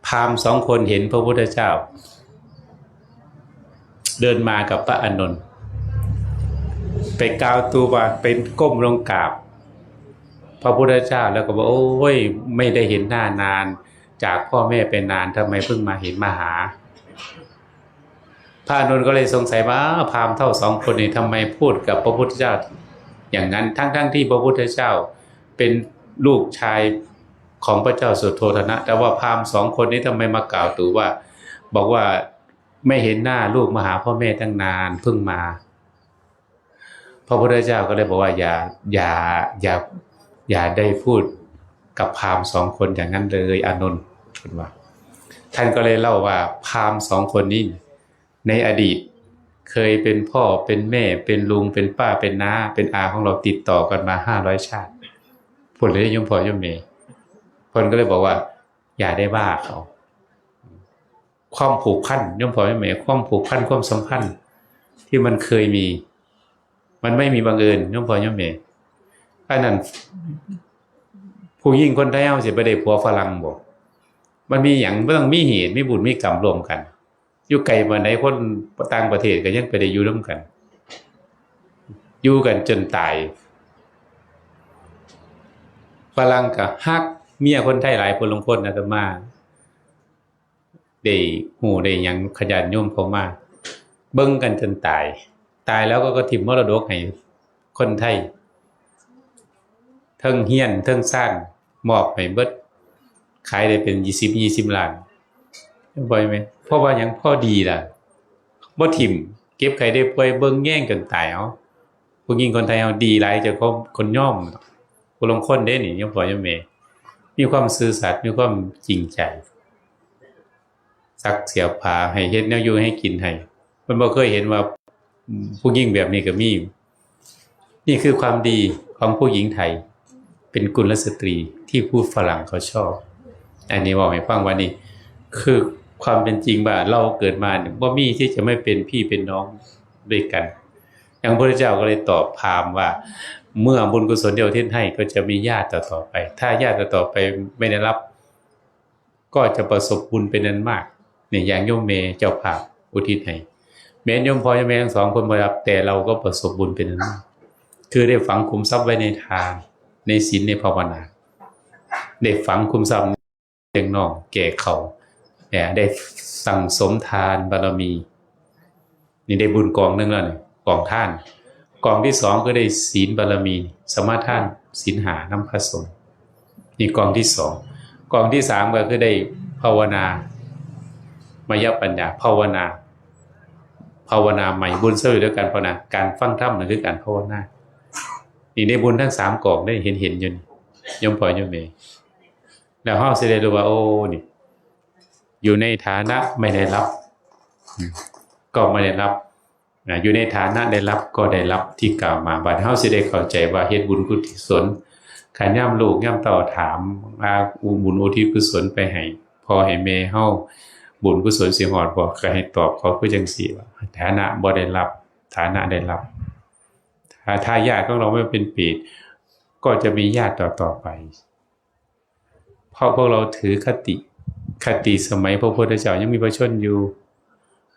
พราหมณ์สองคนเห็นพระพุทธเจ้า เดินมากับพระอานนท์ ไปกล่าวตูวา ไปก้มลงกราบพระพุทธเจ้า แล้วก็บอก โอ้ย ไม่ได้เห็นหน้านาน จากพ่อแม่ไปนาน ทำไมเพิ่งมาเห็นมาหา พระอานนท์ก็เลยสงสัยว่า พราหมณ์เฒ่าสองคนนี้ทำไมพูดกับพระพุทธเจ้าอย่างนั้น ทั้งๆที่พระพุทธเจ้าเป็นลูกชายของพระเจ้าสุโธทนะ แต่ว่าพราหมณ์สองคนนี้ทำไมมากล่าวตูว่า บอกว่าไม่เห็นหน้าลูกมาหาพ่อแม่ตั้งนาน เพิ่งมา พระพุทธเจ้าก็เลยบอกว่า อย่า อย่า อย่า อย่าได้พูดกับพราหมณ์สองคนอย่างนั้นเลย อานนท์ ท่านว่า ท่านก็เลยเล่าว่า พราหมณ์สองคนนี้ ในอดีต เคยเป็นพ่อเป็นแม่ เป็นลุง เป็นป้า เป็นน้า เป็นอาของเรา ติดต่อกันมาห้าร้อยชาติ พูดเลย โยมพ่อโยมแม่ เพิ่นก็เลยบอกว่า อย่าได้ว่าเขา ความผูกพัน โยมพ่อโยมแม่ ความผูกพัน ความสัมพันธ์ที่มันเคยมี มันไม่มีบังเอิญ โยมพ่อโยมแม่ อันนั้น ผู้หญิงคนไทยเฮาสิไปได้ผัวฝรั่งบ่ มันมีหยัง มันต้องมีเหตุ มีบุญ มีกรรมร่วมกัน อยู่ไกลปานใด คนต่างประเทศก็ยังไปได้อยู่นำกัน อยู่กันจนตาย ฝรั่งก็ฮักเมียคนไทยหลาย ผู้ลางคน อาตมาได้ฮู้ได้หยัง ญาติโยมเข้ามา เบิ่งกันจนตาย ตายแล้วก็ ก็ถิ่มมรดกให้คนไทย เทิงเฮือน เทิงซาน มอบให้เบิด ขายได้เป็นยี่สิบ ยี่สิบล้าน บ่แม่น เพราะว่าหยัง พอดีล่ะ บ่ถิ่ม เจ็บไข้ได้ป่วย เบิ่งแยงจนตาย เอา ผู้หญิงคนไทยเฮาดีหลาย เจ้าของคนยอม ผู้ลางคนเด้นี่ โยมพ่อโยมแม่ มีความซื่อสัตย์ มีความจริงใจ ซักเสื้อผ้าให้ เฮ็ดแนวอยู่ให้กินให้ เพิ่นบ่เคยเห็นว่า ผู้หญิงแบบนี้ก็มี นี่คือความดีของผู้หญิงไทย เป็นกุลสตรีที่ผู้ฝรั่งเขาชอบ อันนี้บอกให้ฟังว่านี่คือความเป็นจริงว่าเราเกิดมาเนี่ย บ่มีที่จะไม่เป็นพี่เป็นน้องด้วยกัน อย่างพระพุทธเจ้าก็เลยตอบพราหมณ์ว่า เมื่อบุญกุศลที่อุทิศให้ก็จะมีญาติต่อๆไป ถ้าญาติต่อๆไปไม่ได้รับ ก็จะประสบบุญเป็นอันมาก เนี่ย อย่างโยมแม่เจ้าภาพอุทิศให้ แม้นโยมพ่อโยมแม่ทั้งสองคนบ่ได้รับ แต่เราก็ประสบบุญเป็นอันมาก คือได้ฝังขุมทรัพย์ไว้ในทาน ในศีล ในภาวนา ได้ฝังขุมทรัพย์เลี้ยงน้องแก่เขา เนี่ย ได้สั่งสมทานบารมี นี่ได้บุญกองหนึ่งแล้วนี่ กองทาน กองที่สองคือได้ศีลบารมี สมาทานศีลห้านำพระสงฆ์ นี่กองที่สอง กองที่สามก็คือได้ภาวนา มยปัญญา ภาวนา ภาวนาใหม่ บุญสำเร็จด้วยการภาวนา การฟังธรรมนั่นคือการภาวนา นี่ได้บุญทั้งสามกอง ได้เห็นเห็นอยู่นี่ โยมพ่อโยมแม่ แล้วเฮาสิได้รู้ว่า โอ้ นี่ อยู่ในฐานะไม่ได้รับ อืม ก็ไม่ได้รับ อ่า อยู่ในฐานะได้รับก็ได้รับที่กล่าวมา บัดเฮาสิได้เข้าใจว่าเฮ็ดบุญกุศล คันยามลูกยามเต้าถามว่าอุบุญอุทิศกุศลไปให้พ่อให้แม่เฮา บุญกุศลสิฮอดบ่ ก็ให้ตอบเขาคือจังซี่ว่า ฐานะบ่ได้รับ ฐานะได้รับ ถ้า ถ้าญาติของเราไม่เป็นเปรต ก็จะมีญาติต่อๆไป เพราะพวกเราถือคติ คติสมัยพระพุทธเจ้ายังมีพระชนม์อยู่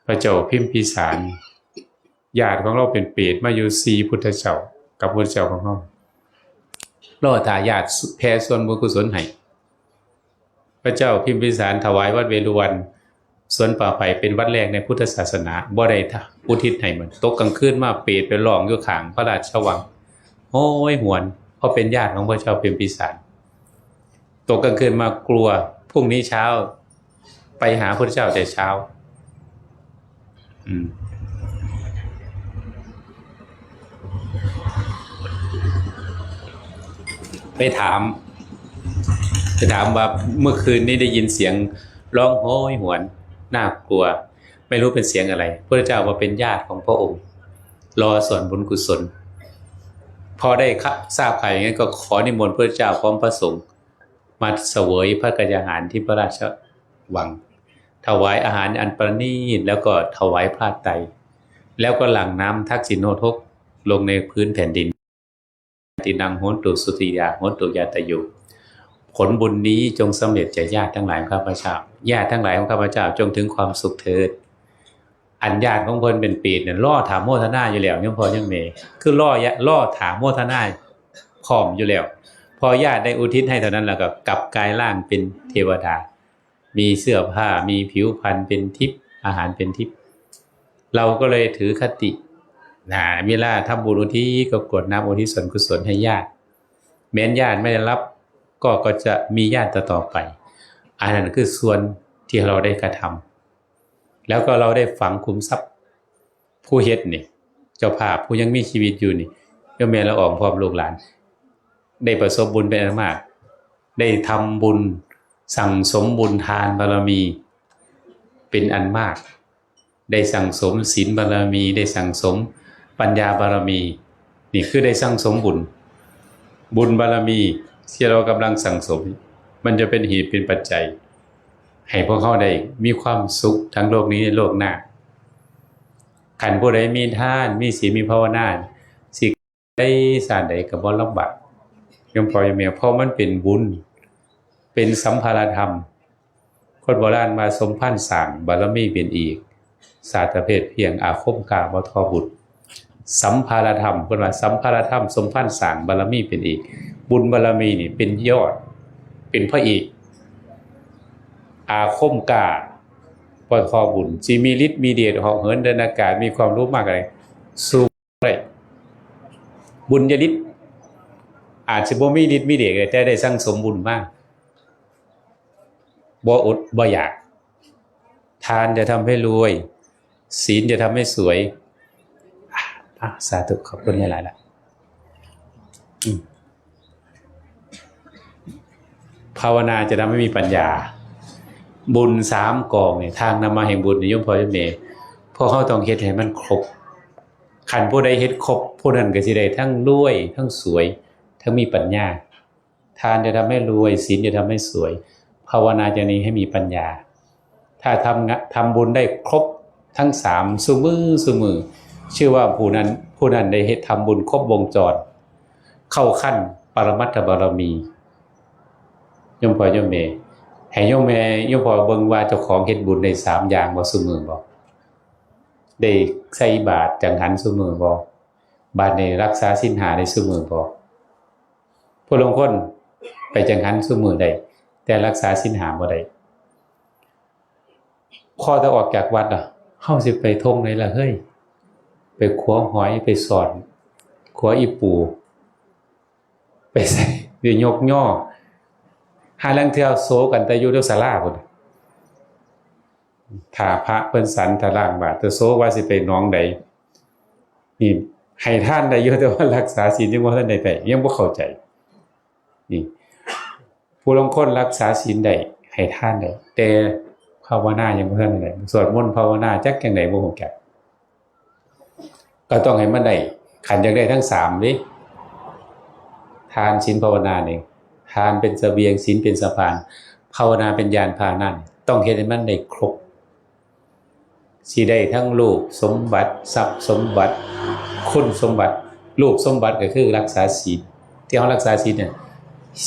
พระเจ้าพิมพิสาร ญาติของเราเป็นเปรตมาอยู่สี่พุทธเจ้า กับพุทธเจ้าของเรา รอถ้าญาติแผ่ส่วนบุญกุศลให้ พระเจ้าพิมพิสารถวายวัดเวฬุวัน สวนป่าไผ่เป็นวัดแรกในพุทธศาสนา บ่ได้อุทิศให้มัน ตกกลางคืนมาเปรตไปร้องอยู่ข้างพระราชวัง โหยหวน เพราะเป็นญาติของพระเจ้าพิมพิสาร ตกกลางคืนมากลัว พรุ่งนี้เช้า ไปหาพระเจ้าแต่เช้า อืม ไปถาม ไปถามว่าเมื่อคืนนี้ได้ยินเสียงร้องโหยหวน น่ากลัว ไม่รู้เป็นเสียงอะไร พระเจ้าว่าเป็นญาติของพระองค์ รอส่วนบุญกุศล พอได้ทราบข่าวอย่างนั้นก็ขอนิมนต์พระเจ้าพร้อมพระสงฆ์มาเสวยพระกยาหารที่พระราชวัง ถวายอาหารอันประณีต แล้วก็ถวายผ้าไตร แล้วก็หลั่งน้ำทักษิโณทกลงในพื้นแผ่นดิน ตินังโหนตุสุติยาโหนตุญาตโย ผลบุญนี้จงสำเร็จแก่ญาติทั้งหลายของข้าพเจ้า ญาติทั้งหลายของข้าพเจ้าจงถึงความสุขเถิด อันญาติของเพิ่นเป็นเปรตเนี่ย รอถามโมทนาอยู่แล้ว ยังพ่อยังแม่ คือรอ รอถามโมทนาพร้อมอยู่แล้ว พอญาติได้อุทิศให้เท่านั้น แล้วก็กลับกลายร่างเป็นเทวดา มีเสื้อผ้า มีผิวพรรณเป็นทิพย์ อาหารเป็นทิพย์ เราก็เลยถือคติ นะ เวลาทำบุญอุทิศก็กรวดน้ำอุทิศส่วนกุศลให้ญาติ แม้นญาติไม่ได้รับ ก็ ก็จะมีญาติต่อๆไป อันนั้นคือส่วนที่เราได้กระทำ แล้วก็เราได้ฝังขุมทรัพย์ ผู้เฮ็ดนี่ เจ้าภาพผู้ยังมีชีวิตอยู่นี่ โยมแม่ละอองพร้อมลูกหลาน ได้ประสบบุญเป็นอันมาก ได้ทำบุญ สั่งสมบุญทานบารมี เป็นอันมาก ได้สั่งสมศีลบารมี ได้สั่งสมปัญญาบารมี นี่คือได้สั่งสมบุญ บุญบารมีที่เรากำลังสั่งสม มันจะเป็นเหตุเป็นปัจจัย ให้พวกเขาได้มีความสุขทั้งโลกนี้และโลกหน้า คันผู้ใดมีทาน มีศีล มีภาวนา สิได้ชาติใดก็บ่ลำบาก โยมพ่อโยมแม่ เพราะมันเป็นบุญ เป็นสัมภารธรรม คนโบราณว่าสมภารสร้างบารมีเป็นอีก สาตเพศเพียงอาคมกาบ่ทอบุญ สัมภารธรรม เพิ่นว่าสัมภารธรรมสมภารสร้างบารมีเป็นอีก บุญบารมีนี่เป็นยอด เป็นพระเอก อาคมกาบ่ทอบุญ สิมีฤทธิ์มีเดชเหาะเหินเดินอากาศ มีความรู้มากอะไร สู้ได้ บุญญาฤทธิ์ อาจจะบ่มีฤทธิ์มีเดช แต่ได้สั่งสมบุญมา บ่อดบ่อยาก ทานจะทำให้รวย ศีลจะทำให้สวย อ่ะ อ่ะ สาธุ ขอบคุณหลายๆ ละ อืม ภาวนาจะทำให้มีปัญญา บุญสามกองเนี่ย ทางนำมาแห่งบุญนี่ โยมพ่อโยมแม่ พวกเราต้องเฮ็ดให้มันครบ คันผู้ใดเฮ็ดครบ ผู้นั้นก็สิได้ทั้งรวย ทั้งสวย ทั้งมีปัญญา ทานจะทำให้รวย ศีลจะทำให้สวย ภาวนาจะนี้ให้มีปัญญา ถ้าทำงะ ทำบุญได้ครบทั้งสาม ซุมื้อ ซุมื้อ ชื่อว่าผู้นั้น ผู้นั้นได้เฮ็ดทำบุญครบวงจร เข้าขั้นปรมัตถบารมี โยมพ่อโยมแม่ ให้โยมแม่โยมพ่อเบิ่งว่าเจ้าของเฮ็ดบุญได้สามอย่างบ่ซุมื้อบ่ ได้ใส่บาตรจังหันซุมื้อบ่ บาดนี้รักษาศีลห้าได้ซุมื้อบ่ ผู้ลางคนไปจังหันซุมื้อได้ แต่รักษาศีลห้าบ่ได้ พอแต่ออกจากวัดอะ เฮาสิไปทงไหนล่ะเฮ้ย ไปขัวหอย ไปสอน ขัวอีปู ไปใส่ ไปยกย่อ หาลางเทื่อโซกันแต่อยู่เดียวศาลาพุ้น ถ้าพระเพิ่นสัน ถ้าล้างบาตร แต่โซว่าสิไปหนองใด นี่ให้ทานได้อยู่ แต่ว่ารักษาศีลยังบ่ทันได้ได้ ยังบ่เข้าใจ นี่ ผู้ลางคนรักษาศีลได้ ให้ทานได้ แต่ภาวนายังบ่ทันได้ สวดมนต์ภาวนาจักจังใดบ่ฮู้จัก ก็ต้องให้มันได้ คันอยากได้ทั้งสามเด้ ทาน ศีล ภาวนานี่ ทานเป็นเสบียง ศีลเป็นสะพาน ภาวนาเป็นยานพาหนะ ต้องเฮ็ดให้มันได้ครบ สิได้ทั้งรูปสมบัติ ทรัพย์สมบัติ คุณสมบัติ รูปสมบัติก็คือรักษาศีล ที่เฮารักษาศีลเนี่ย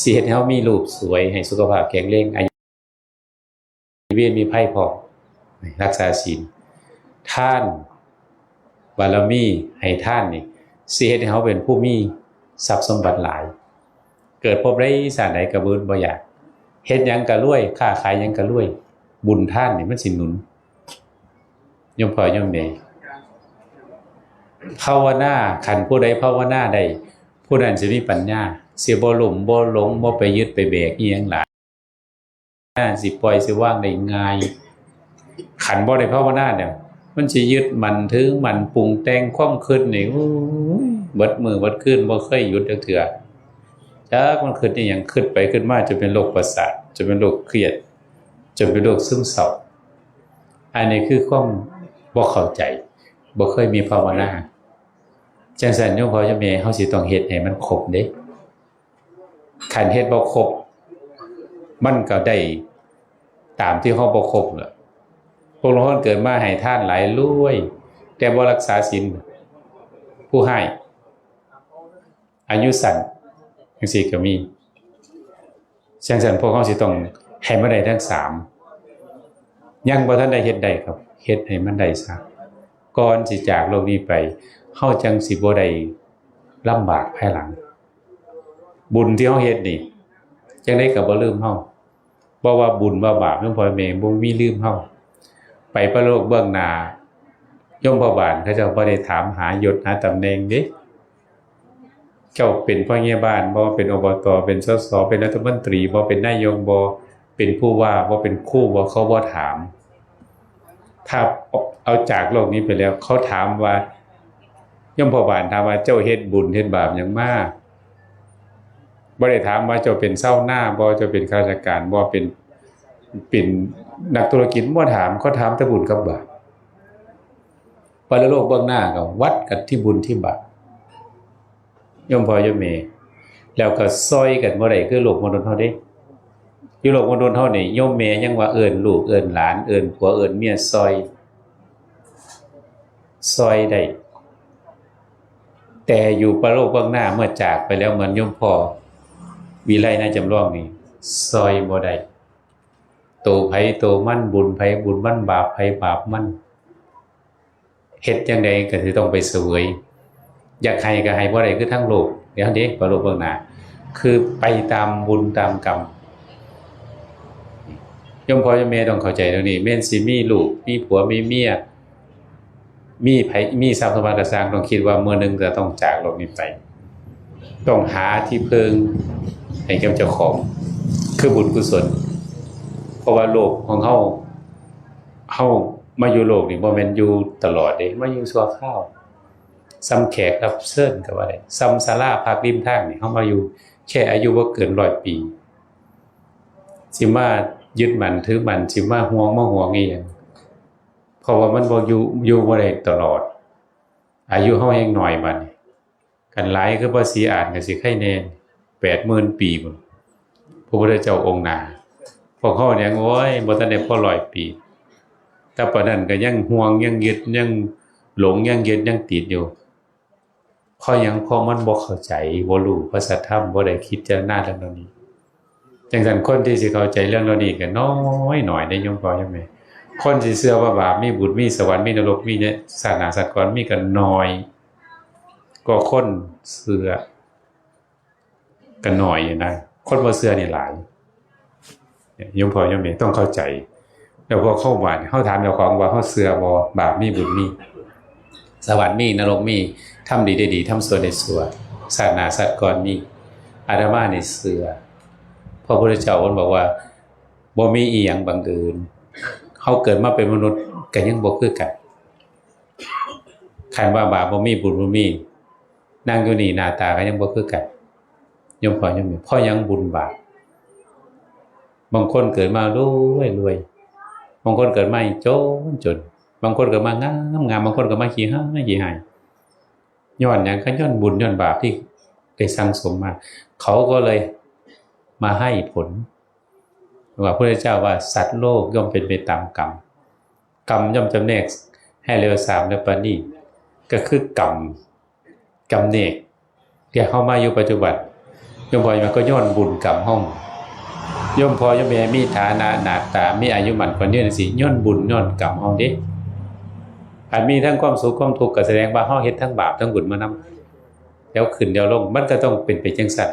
สิเฮ็ดให้เฮามีรูปสวย ให้สุขภาพแข็งแรง อายุยืน มีภัยพร้อม รักษาศีล ทาน บารมี ให้ทานนี่ สิเฮ็ดให้เฮาเป็นผู้มีทรัพย์สมบัติหลาย เกิดภพใดชาติใดก็บ่อึดบ่อยาก เฮ็ดหยังก็รวย ค้าขายหยังก็รวย บุญทานนี่มันสิหนุน โยมพ่อโยมแม่ ภาวนา คันผู้ใดภาวนาได้ ผู้นั้นสิมีปัญญา สิบ่ลุ่มบ่หลง บ่ไปยึดไปแบกอิหยังหลาย สิปล่อยสิวางได้ง่าย คันบ่ได้ภาวนาเนี่ย มันสิยึดมั่นถือมั่นปรุงแต่งความคิดนี่ โอ้ย เบิดมื้อเบิดคืน บ่เคยหยุดจักเทื่อ จักมันคิดอิหยัง คิดไปคิดมาจนเป็นโรคประสาท จนเป็นโรคเครียด จนเป็นโรคซึมเศร้า อันนี้คือความบ่เข้าใจ บ่เคยมีภาวนา จังซั่นโยมพ่อโยมแม่ เฮาสิต้องเฮ็ดให้มันครบเด้ คันเฮ็ดบ่ครบ มันก็ได้ตามที่เฮาบ่ครบล่ะ พวกลางคนเกิดมาให้ทานหลายรวย แต่บ่รักษาศีล ผู้ร้าย อายุสั้น จังซี่ก็มี จังซั่นพวกเฮาสิต้องให้มันได้ทั้งสาม ยังบ่ทันได้เฮ็ดได้ครับ เฮ็ดให้มันได้ซะ ก่อนสิจากโลกนี้ไป เฮาจังสิบ่ได้ลำบากภายหลัง บุญที่เฮาเฮ็ดนี่ จังได๋ก็บ่ลืมเฮา บ่ว่าบุญว่าบาป หลวงพ่อแม่บ่มีลืมเฮา ไปปรโลกเบื้องหน้า ยมพบาลเขาเจ้าบ่ได้ถามหายศหาตำแหน่งเด้ เจ้าเป็นพ่อใหญ่บ้านบ่ เป็น อบต. เป็น สส. เป็นรัฐมนตรีบ่ เป็นนายกบ่ เป็นผู้ว่าบ่ เป็นครูบ่ เขาบ่ถาม ถ้าเอาจากโลกนี้ไปแล้ว เขาถามว่า ยมพบาลถามว่า เจ้าเฮ็ดบุญเฮ็ดบาปหยังมา บ่ได้ถามว่าเจ้าเป็นชาวนาบ่ เจ้าเป็นข้าราชการบ่ เป็น เป็นนักธุรกิจ บ่ถาม เขาถามแต่บุญกับบาป ปรโลกเบื้องหน้าก็วัดกันที่บุญที่บาป โยมพ่อโยมแม่ แล้วก็ซอยกันบ่ได้คือโลกมนุษย์เฮาเด้ อยู่โลกมนุษย์เฮานี่ โยมแม่ยังว่าเอิ้นลูกเอิ้นหลาน เอิ้นผัวเอิ้นเมียซอย ซอยได้ แต่อยู่ปรโลกเบื้องหน้า เมื่อจากไปแล้ว เหมือนโยมพ่อวิไลนาจำลองนี่ ซอยบ่ได้ โตไผโตมัน บุญไผบุญมัน บาปไผบาปมัน เฮ็ดจั่งใดก็สิต้องไปเสวย อยากให้ก็ให้บ่ได้คือทางโลก เดี๋ยวเด้ ปรโลกเบื้องหน้า คือไปตามบุญตามกรรม โยมพ่อโยมแม่ต้องเข้าใจตรงนี้ แม่นสิมีลูก มีผัว มีเมีย มีไผ มีทรัพย์สมบัติก็ซ่าง ต้องคิดว่ามื้อหนึ่งจะต้องจากโลกนี้ไป ต้องหาที่พึ่งให้กับเจ้าของ คือบุญกุศล เพราะว่าโลกของเฮา เฮามาอยู่โลกนี่บ่แม่นอยู่ตลอดเด้ มาอยู่ชั่วคราว ส่ำแขกรับเชิญก็ว่าได้ ส่ำศาลาพักริมทางนี่ เฮามาอยู่แค่อายุบ่เกินร้อยปี สิมายึดมั่นถือมั่น สิมาห่วงมาหวงอีหยัง เพราะว่ามันบ่อยู่ อยู่บ่ได้ตลอด อายุเฮาแฮงน้อยบัดนี้ คันหลายคือพระศรีอานก็สิไคแน่ แปดหมื่นปีพุ้น พระพุทธเจ้าองค์หน้า พวกเฮานี่ยัง โอ้ย บ่ทันได้พอร้อยปี แต่ปานนั้นก็ยังห่วง ยังยึด ยังหลง ยังยึด ยังติดอยู่ เพราะหยัง เพราะมันบ่เข้าใจ บ่รู้พระสัทธรรม บ่ได้คิดพิจารณาเรื่องเหล่านี้ จังซั่นคนที่สิเข้าใจเรื่องเหล่านี้ก็น้อยๆ เด้ โยมพ่อโยมแม่ คนสิเชื่อว่าบาปมีบุญ มีสวรรค์ มีนรก มีเนี่ย ชาติหน้าชาติก่อน มีก็น้อย ก็คนเชื่อก็น้อยอยู่นะ คนบ่เชื่อนี่หลาย โยมพ่อโยมแม่ต้องเข้าใจ แล้วพอเข้าบ้าน เฮาถามเจ้าของว่าเฮาเชื่อบ่ บาปมีบุญมี สวรรค์มี นรกมี ทำดีได้ดี ทำชั่วได้ชั่ว ชาติหน้าชาติก่อนมี อาตมานี่เชื่อ พระพุทธเจ้าเพิ่นบอกว่า บ่มีอีหยังบังเอิญ เฮาเกิดมาเป็นมนุษย์ก็ยังบ่คือกัน คันว่าบาปบ่มีบุญบ่มี นั่งอยู่นี่หน้าตาก็ยังบ่คือกัน โยมพ่อโยมแม่ เพราะหยังบุญบาป บางคนเกิดมารวยรวย บางคนเกิดมาจนจน บางคนเกิดมางามงาม บางคนเกิดมาขี้ฮ้ายขี้ฮ้าย ย้อนหยัง ก็ย้อนบุญย้อนบาปที่ได้สั่งสมมา เขาก็เลยมาให้ผล ว่าพระพุทธเจ้าว่าสัตว์โลกย่อมเป็นไปตามกรรม กรรมย่อมจำแนกให้เลวทรามและประณีต ก็คือกรรม จำแนก ที่เฮามาอยู่ปัจจุบัน โยมพ่อโยมแม่ก็ย้อนบุญกรรมเฮา โยมพ่อโยมแม่มีฐานะหน้าตา มีอายุมั่นขวัญยืนจังซี้ ย้อนบุญย้อนกรรมเฮาเด้ อันมีทั้งความสุขความทุกข์ก็แสดงว่าเฮาเฮ็ดทั้งบาปทั้งบุญมานำ แล้วขึ้นแล้วลง มันก็ต้องเป็นไปจังซั่น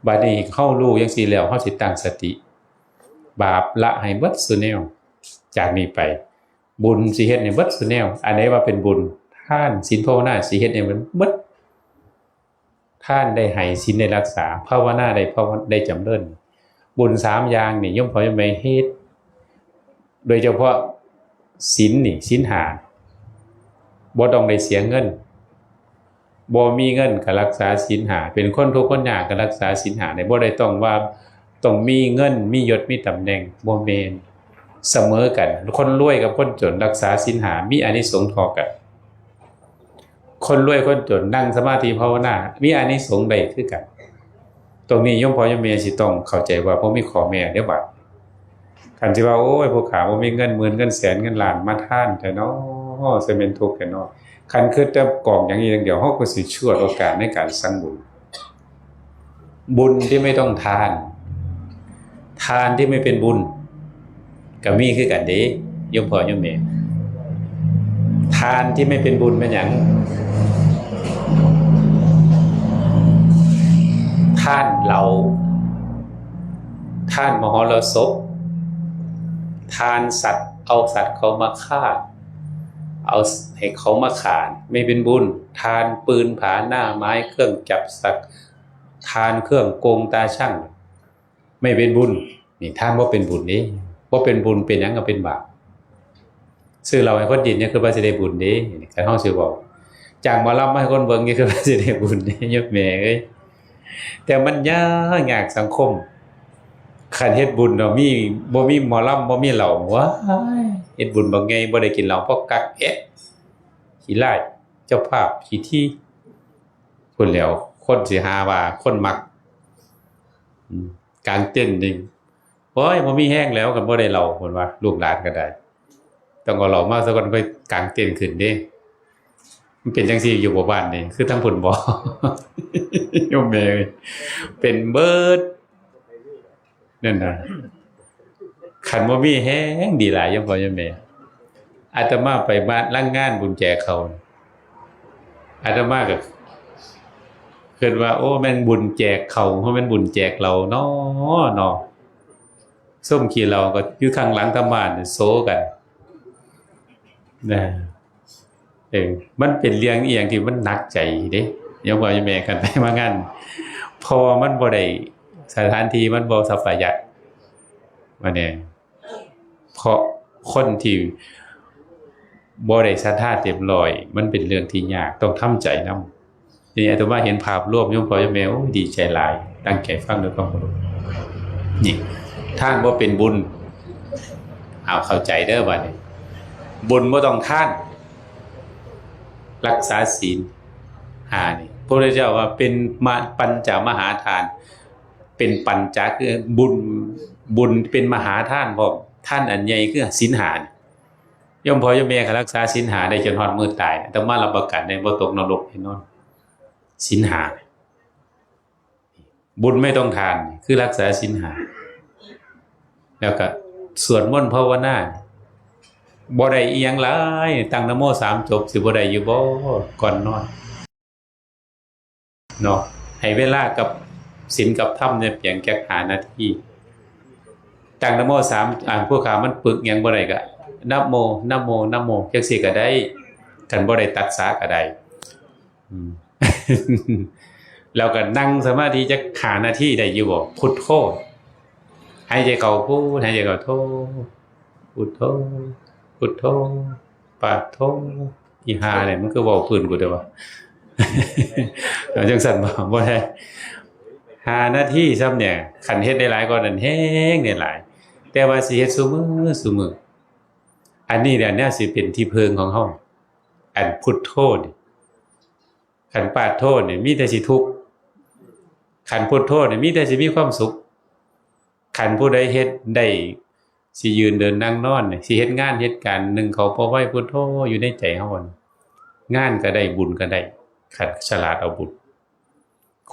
บัดนี้เฮารู้จังซี้แล้ว เฮาสิตั้งสติ บาปละให้เบิดซุแนว จากนี้ไป บุญสิเฮ็ดให้เบิดซุแนว อันใดว่าเป็นบุญ ทาน ศีล ภาวนา สิเฮ็ดให้มันเบิด ทานได้ให้ ศีลได้รักษา ภาวนาได้ ภาว- ได้จำเริญ บุญสามอย่างนี่ โยมพ่อโยมแม่เฮ็ด โดยเฉพาะศีลนี่ ศีลห้า บ่ต้องได้เสียเงิน บ่มีเงินก็รักษาศีลห้า เป็นคนทุกข์คนยากก็รักษาศีลห้าได้ บ่ได้ต้องว่าต้องมีเงิน มียศ มีตำแหน่ง บ่แม่น เสมอกัน คนรวยกับคนจนรักษาศีลห้า มีอานิสงส์เท่ากัน คนรวยคนจนนั่งสมาธิภาวนา มีอานิสงส์ได้คือกัน ตรงนี้โยมพ่อโยมแม่สิต้องเข้าใจว่าบ่มีข้อแม้เด้อบาด คันสิว่า โอ้ย พวกข้าบ่มีเงินหมื่น เงินแสน เงินล้าน มาทานแท้น้อ สิแม่นทุกข์แท้น้อ คันคิดแต่กองอย่างนี้อย่างเดียว เฮาก็สิฉวยโอกาสในการสร้างบุญ บุญที่ไม่ต้องทาน ทานที่ไม่เป็นบุญ ก็มีคือกันเด้ โยมพ่อโยมแม่ ทานที่ไม่เป็นบุญเป็นหยัง ทานเหล้า ทานมหรสพ ทานสัตว์ เอาสัตว์เขามาฆ่า เอาให้เขามาฆ่า ไม่เป็นบุญ ทานปืนผาหน้าไม้ เครื่องจับสัตว์ ทานเครื่องโกงตาชั่ง ไม่เป็นบุญ นี่ทานบ่เป็นบุญเด้ บ่เป็นบุญ เป็นหยังก็เป็นบาป ซื้อเหล้าให้คนกินเนี่ยคือว่าสิได้บุญเด้ คันเฮาสิเว้า จ้างหมอลำมาให้คนเบิ่งเนี่ยคือว่าสิได้บุญเด้ โยมแม่เอ้ย แต่มันยาก ยากสังคม คันเฮ็ดบุญเนาะ มี บ่มีหมอลำ บ่มีเหล้า ว้าย เฮ็ดบุญบักใหญ่ บ่ได้กินเหล้า เพราะกัก เอ๊ะ ขี้ร้าย เจ้าภาพ ขี้ถี่ พู้นแหล้ว คนสิหาว่าคนมัก อืม กางเต็นท์นี่ โอ้ย บ่มีแฮงแล้ว คันบ่ได้เหล้า เพิ่นว่า ลูกหลานก็ได้ ต้องเอาเหล้ามาซะก่อน ค่อยกางเต็นท์ขึ้นเด้ มันเป็นจังซี่อยู่บ่บ้านนี่ คือทางพุ้นบ่ โยมแม่เอ้ย เป็นเบิด นั่นน่ะ คันบ่มีแฮงดีหลาย โยมพ่อโยมแม่ อาตมาไปบ้าน ลางงานบุญแจกข้าว อาตมาก็คิดว่า โอ้ แม่นบุญแจกข้าว บ่แม่นบุญแจกเหล้าน้อ เนาะ ซุมขี้เหล้าก็อยู่ข้างหลังธรรมาสน์โซกัน นะ เออ มันเป็นเรื่องอีหยังที่มันหนักใจเด้ โยมพ่อโยมแม่ คันไปมางาน เพราะว่ามันบ่ได้ สถานที่มันบ่สัปปายะ ว่าแน่ เพราะคนที่บ่ได้ศรัทธาเต็มร้อย มันเป็นเรื่องที่ยาก ต้องทำใจนำ ทีนี้อาตมาเห็นภาพรวม โยมพ่อโยมแม่ โอ้ย ดีใจหลาย ตั้งใจฟังด้วยความเคารพ นี่ ทานบ่เป็นบุญ เอาเข้าใจเด้อบัดนี้ บุญบ่ต้องทาน รักษาศีลห้านี่ พระพุทธเจ้าว่าเป็นมะ- ปัญจมหาทาน เป็นปัญจคือบุญ บุญเป็นมหาทานพร้อม ทานอันใหญ่คือศีลห้านี่ โยมพ่อโยมแม่ก็รักษาศีลห้าได้จนฮอดมื้อตาย อาตมารับประกันได้ บ่ตกนรกแน่นอน ศีลห้า บุญไม่ต้องทาน คือรักษาศีลห้า แล้วก็สวดมนต์ภาวนา บ่ได้อีหยังหลาย ตั้งนะโมสามจบ สิบ่ได้อยู่บ่ ก่อนนอน เนาะ ให้เวลากับศีลกับธรรมเนี่ยเพียงแค่ห้านาที ตั้งนะโมสาม อ่านผู้ขามันปึกหยังบ่ได้ก็ นะโม นะโม นะโม จังซี่ก็ได้ คันบ่ได้ตัสสะก็ได้ อืม แล้วก็นั่งสมาธิจักห้านาทีได้อยู่บ่ พุทโธ หายใจเข้าพุท หายใจเข้าโธ พุทโธ พุทโธ ปาโธ อีห่าเนี่ย มันคือเว้าพื้นกูแต่ว่า เอาจังซั่นบ่ บ่ได้ ห้านาทีซ้ำเนี่ย คันเฮ็ดได้หลายกว่านั้นแฮงได้หลาย แต่ว่าสิเฮ็ดซุมื้อซุมื้อ อันนี้แหละเนี่ยสิเป็นที่เพิ่งของเฮา อันพุทโธนี่ คันปาโธนี่ มีแต่สิทุกข์ คันพุทโธนี่ มีแต่สิมีความสุข คันผู้ใดเฮ็ดได้ สิยืนเดินนั่งนอนนี่ สิเฮ็ดงานเฮ็ดการ นึ่งข้าวปอกไฟพุทโธอยู่ในใจเฮานี่ งานก็ได้ บุญก็ได้ คันฉลาดเอาบุญ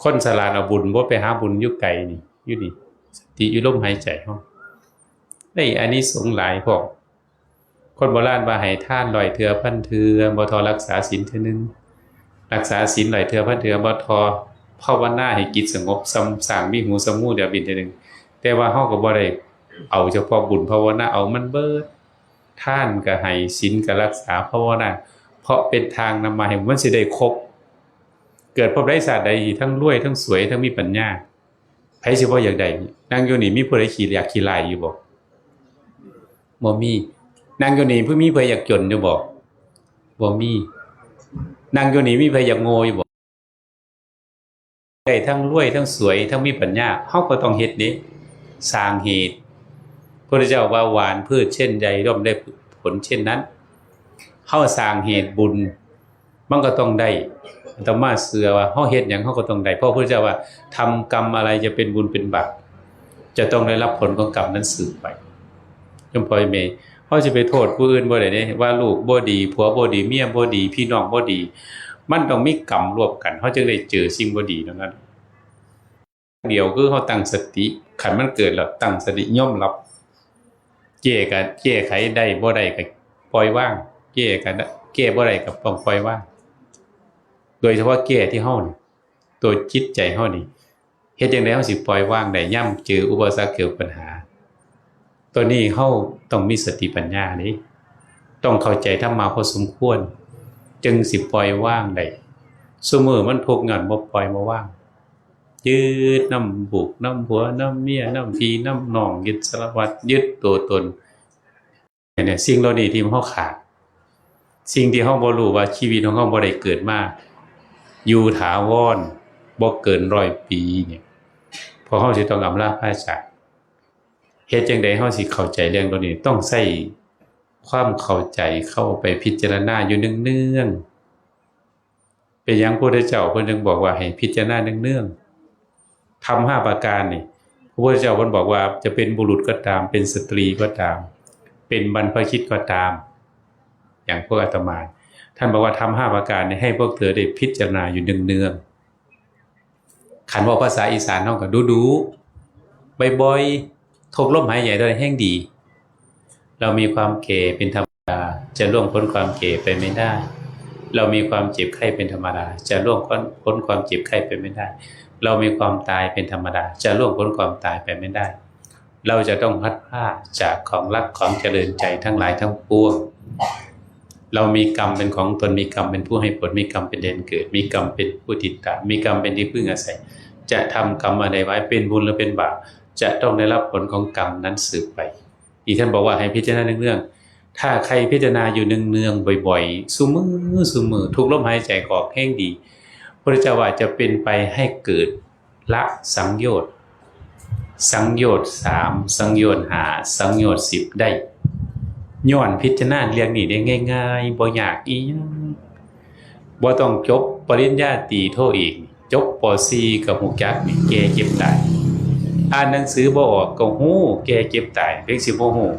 คนฉลาดเอาบุญ บ่ไปหาบุญอยู่ไกลนี่ อยู่นี่ สติอยู่ลมหายใจเฮา ได้อานิสงส์หลายพร้อม คนโบราณว่าให้ทานร้อยเทื่อพันเทื่อ บ่เท่ารักษาศีลเทื่อหนึ่ง รักษาศีลร้อยเทื่อพันเทื่อ บ่เท่าภาวนาให้จิตสงบ ส่ำสร้างมีหูส่ำหูเดียวบินเทื่อหนึ่ง แต่ว่าเฮาก็บ่ได้เอาเฉพาะบุญภาวนา เอามันเบิด ทานก็ให้ ศีลก็รักษา ภาวนา เพราะเป็นทางนำมาให้มันสิได้ครบ เกิดพบใดชาติใด ทั้งรวย ทั้งสวย ทั้งมีปัญญา ไผสิบ่อยากได้ นั่งอยู่นี่มีผู้ใดขี้อยากขี้ร้ายอยู่บ่ บ่มี นั่งอยู่นี่ผู้มีไผอยากจนอยู่บ่ บ่มี นั่งอยู่นี่มีไผอยากโง่อยู่บ่ ได้ทั้งรวยทั้งสวยทั้งมีปัญญา เฮาก็ต้องเฮ็ดเด้ สร้างเหตุ พระพุทธเจ้าว่าหว่านพืชเช่นใดย่อมได้ผลเช่นนั้น เฮาสร้างเหตุบุญ มันก็ต้องได้ อาตมาเชื่อว่าเฮาเฮ็ดหยังเฮาก็ต้องได้ เพราะพระพุทธเจ้าว่า ทำกรรมอะไรจะเป็นบุญเป็นบาป จะต้องได้รับผลของกรรมนั้นสืบไป ยมพ่อแม่ เฮาสิไปโทษผู้อื่นบ่ได้เด้ ว่าลูกบ่ดี ผัวบ่ดี เมียบ่ดี พี่น้องบ่ดี มันต้องมีกรรมร่วมกัน เฮาจึงได้เจอสิ่งบ่ดีเหล่านั้น เดียวคือเฮาตั้งสติ คันมันเกิดแล้วตั้งสติยอมรับ แก้ก็แก้ไขได้ บ่ได้ก็ปล่อยวาง แก้ก็ได้ แก้บ่ได้ก็ต้องปล่อยวาง โดยเฉพาะแก้ที่เฮานี่ ตัวจิตใจเฮานี่ เฮ็ดจั่งใดเฮาสิปล่อยวางได้ ยามเจออุปสรรค เจอปัญหา ตัวนี้เฮาต้องมีสติปัญญาเด้ ต้องเข้าใจธรรมะพอสมควร จึงสิปล่อยวางได้ ซุมื้อมันทุกข์ย้อนบ่ปล่อยบ่วาง ยึดนำลูกนำผัวนำเมียนำพี่นำน้อง ยึดสารพัด ยึดตัวตน เนี่ย สิ่งเหล่านี้ที่เฮาขาด สิ่งที่เฮาบ่รู้ว่าชีวิตของเฮาบ่ได้เกิดมาอยู่ถาวร บ่เกินร้อยปีเนี่ย เพราะเฮาสิต้องอำลาพระจาก เฮ็ดจั่งใดเฮาสิเข้าใจเรื่องเหล่านี้ ต้องใช้ความเข้าใจเข้าไปพิจารณาอยู่เนืองๆ เป็นหยังพระพุทธเจ้าเพิ่นจึงบอกว่าให้พิจารณาเนืองๆ ธรรมห้าประการนี่ พระพุทธเจ้าเพิ่นบอกว่าจะเป็นบุรุษก็ตาม เป็นสตรีก็ตาม เป็นบรรพชิตก็ตาม อย่างพวกอาตมา ท่านบอกว่าธรรมห้าประการนี่ให้พวกเธอได้พิจารณาอยู่เนืองๆ คันเว้าภาษาอีสานเฮาก็ดูๆ บ่อยๆ ทบลมหายใจได้แฮงดี เรามีความแก่เป็นธรรมดา จะล่วงพ้นความแก่ไปไม่ได้ เรามีความเจ็บไข้เป็นธรรมดา จะล่วงพ้นความเจ็บไข้ไปไม่ได้ เรามีความตายเป็นธรรมดา จะล่วงพ้นความตายไปไม่ได้ เราจะต้องพลัดพรากจากของรักของเจริญใจทั้งหลายทั้งปวง เรามีกรรมเป็นของตน มีกรรมเป็นผู้ให้ผล มีกรรมเป็นแดนเกิด มีกรรมเป็นผู้ติดตาม มีกรรมเป็นที่พึ่งอาศัย จะทำกรรมอะไรไว้ เป็นบุญหรือเป็นบาป จะต้องได้รับผลของกรรมนั้นสืบไป อีกท่านบอกว่าให้พิจารณาเนืองๆ ถ้าใครพิจารณาอยู่เนืองๆ บ่อยๆ ซุมื้อซุมื้อ ทุกลมหายใจออกแฮงดี พระพุทธเจ้าว่าจะเป็นไปให้เกิดละสังโยชน์ สังโยชน์สาม สังโยชน์ห้า สังโยชน์สิบได้ ย้อนพิจารณาเรื่องนี้ได้ง่ายๆ บ่ยากอีหยัง บ่ต้องจบปริญญาตรีโทเอก จบ ป.สี่ ก็ฮู้จักนี่ แก่เจ็บตาย อ่านหนังสือบ่ออกก็ฮู้ แก่เจ็บตาย เพียงสิบ่ฮู้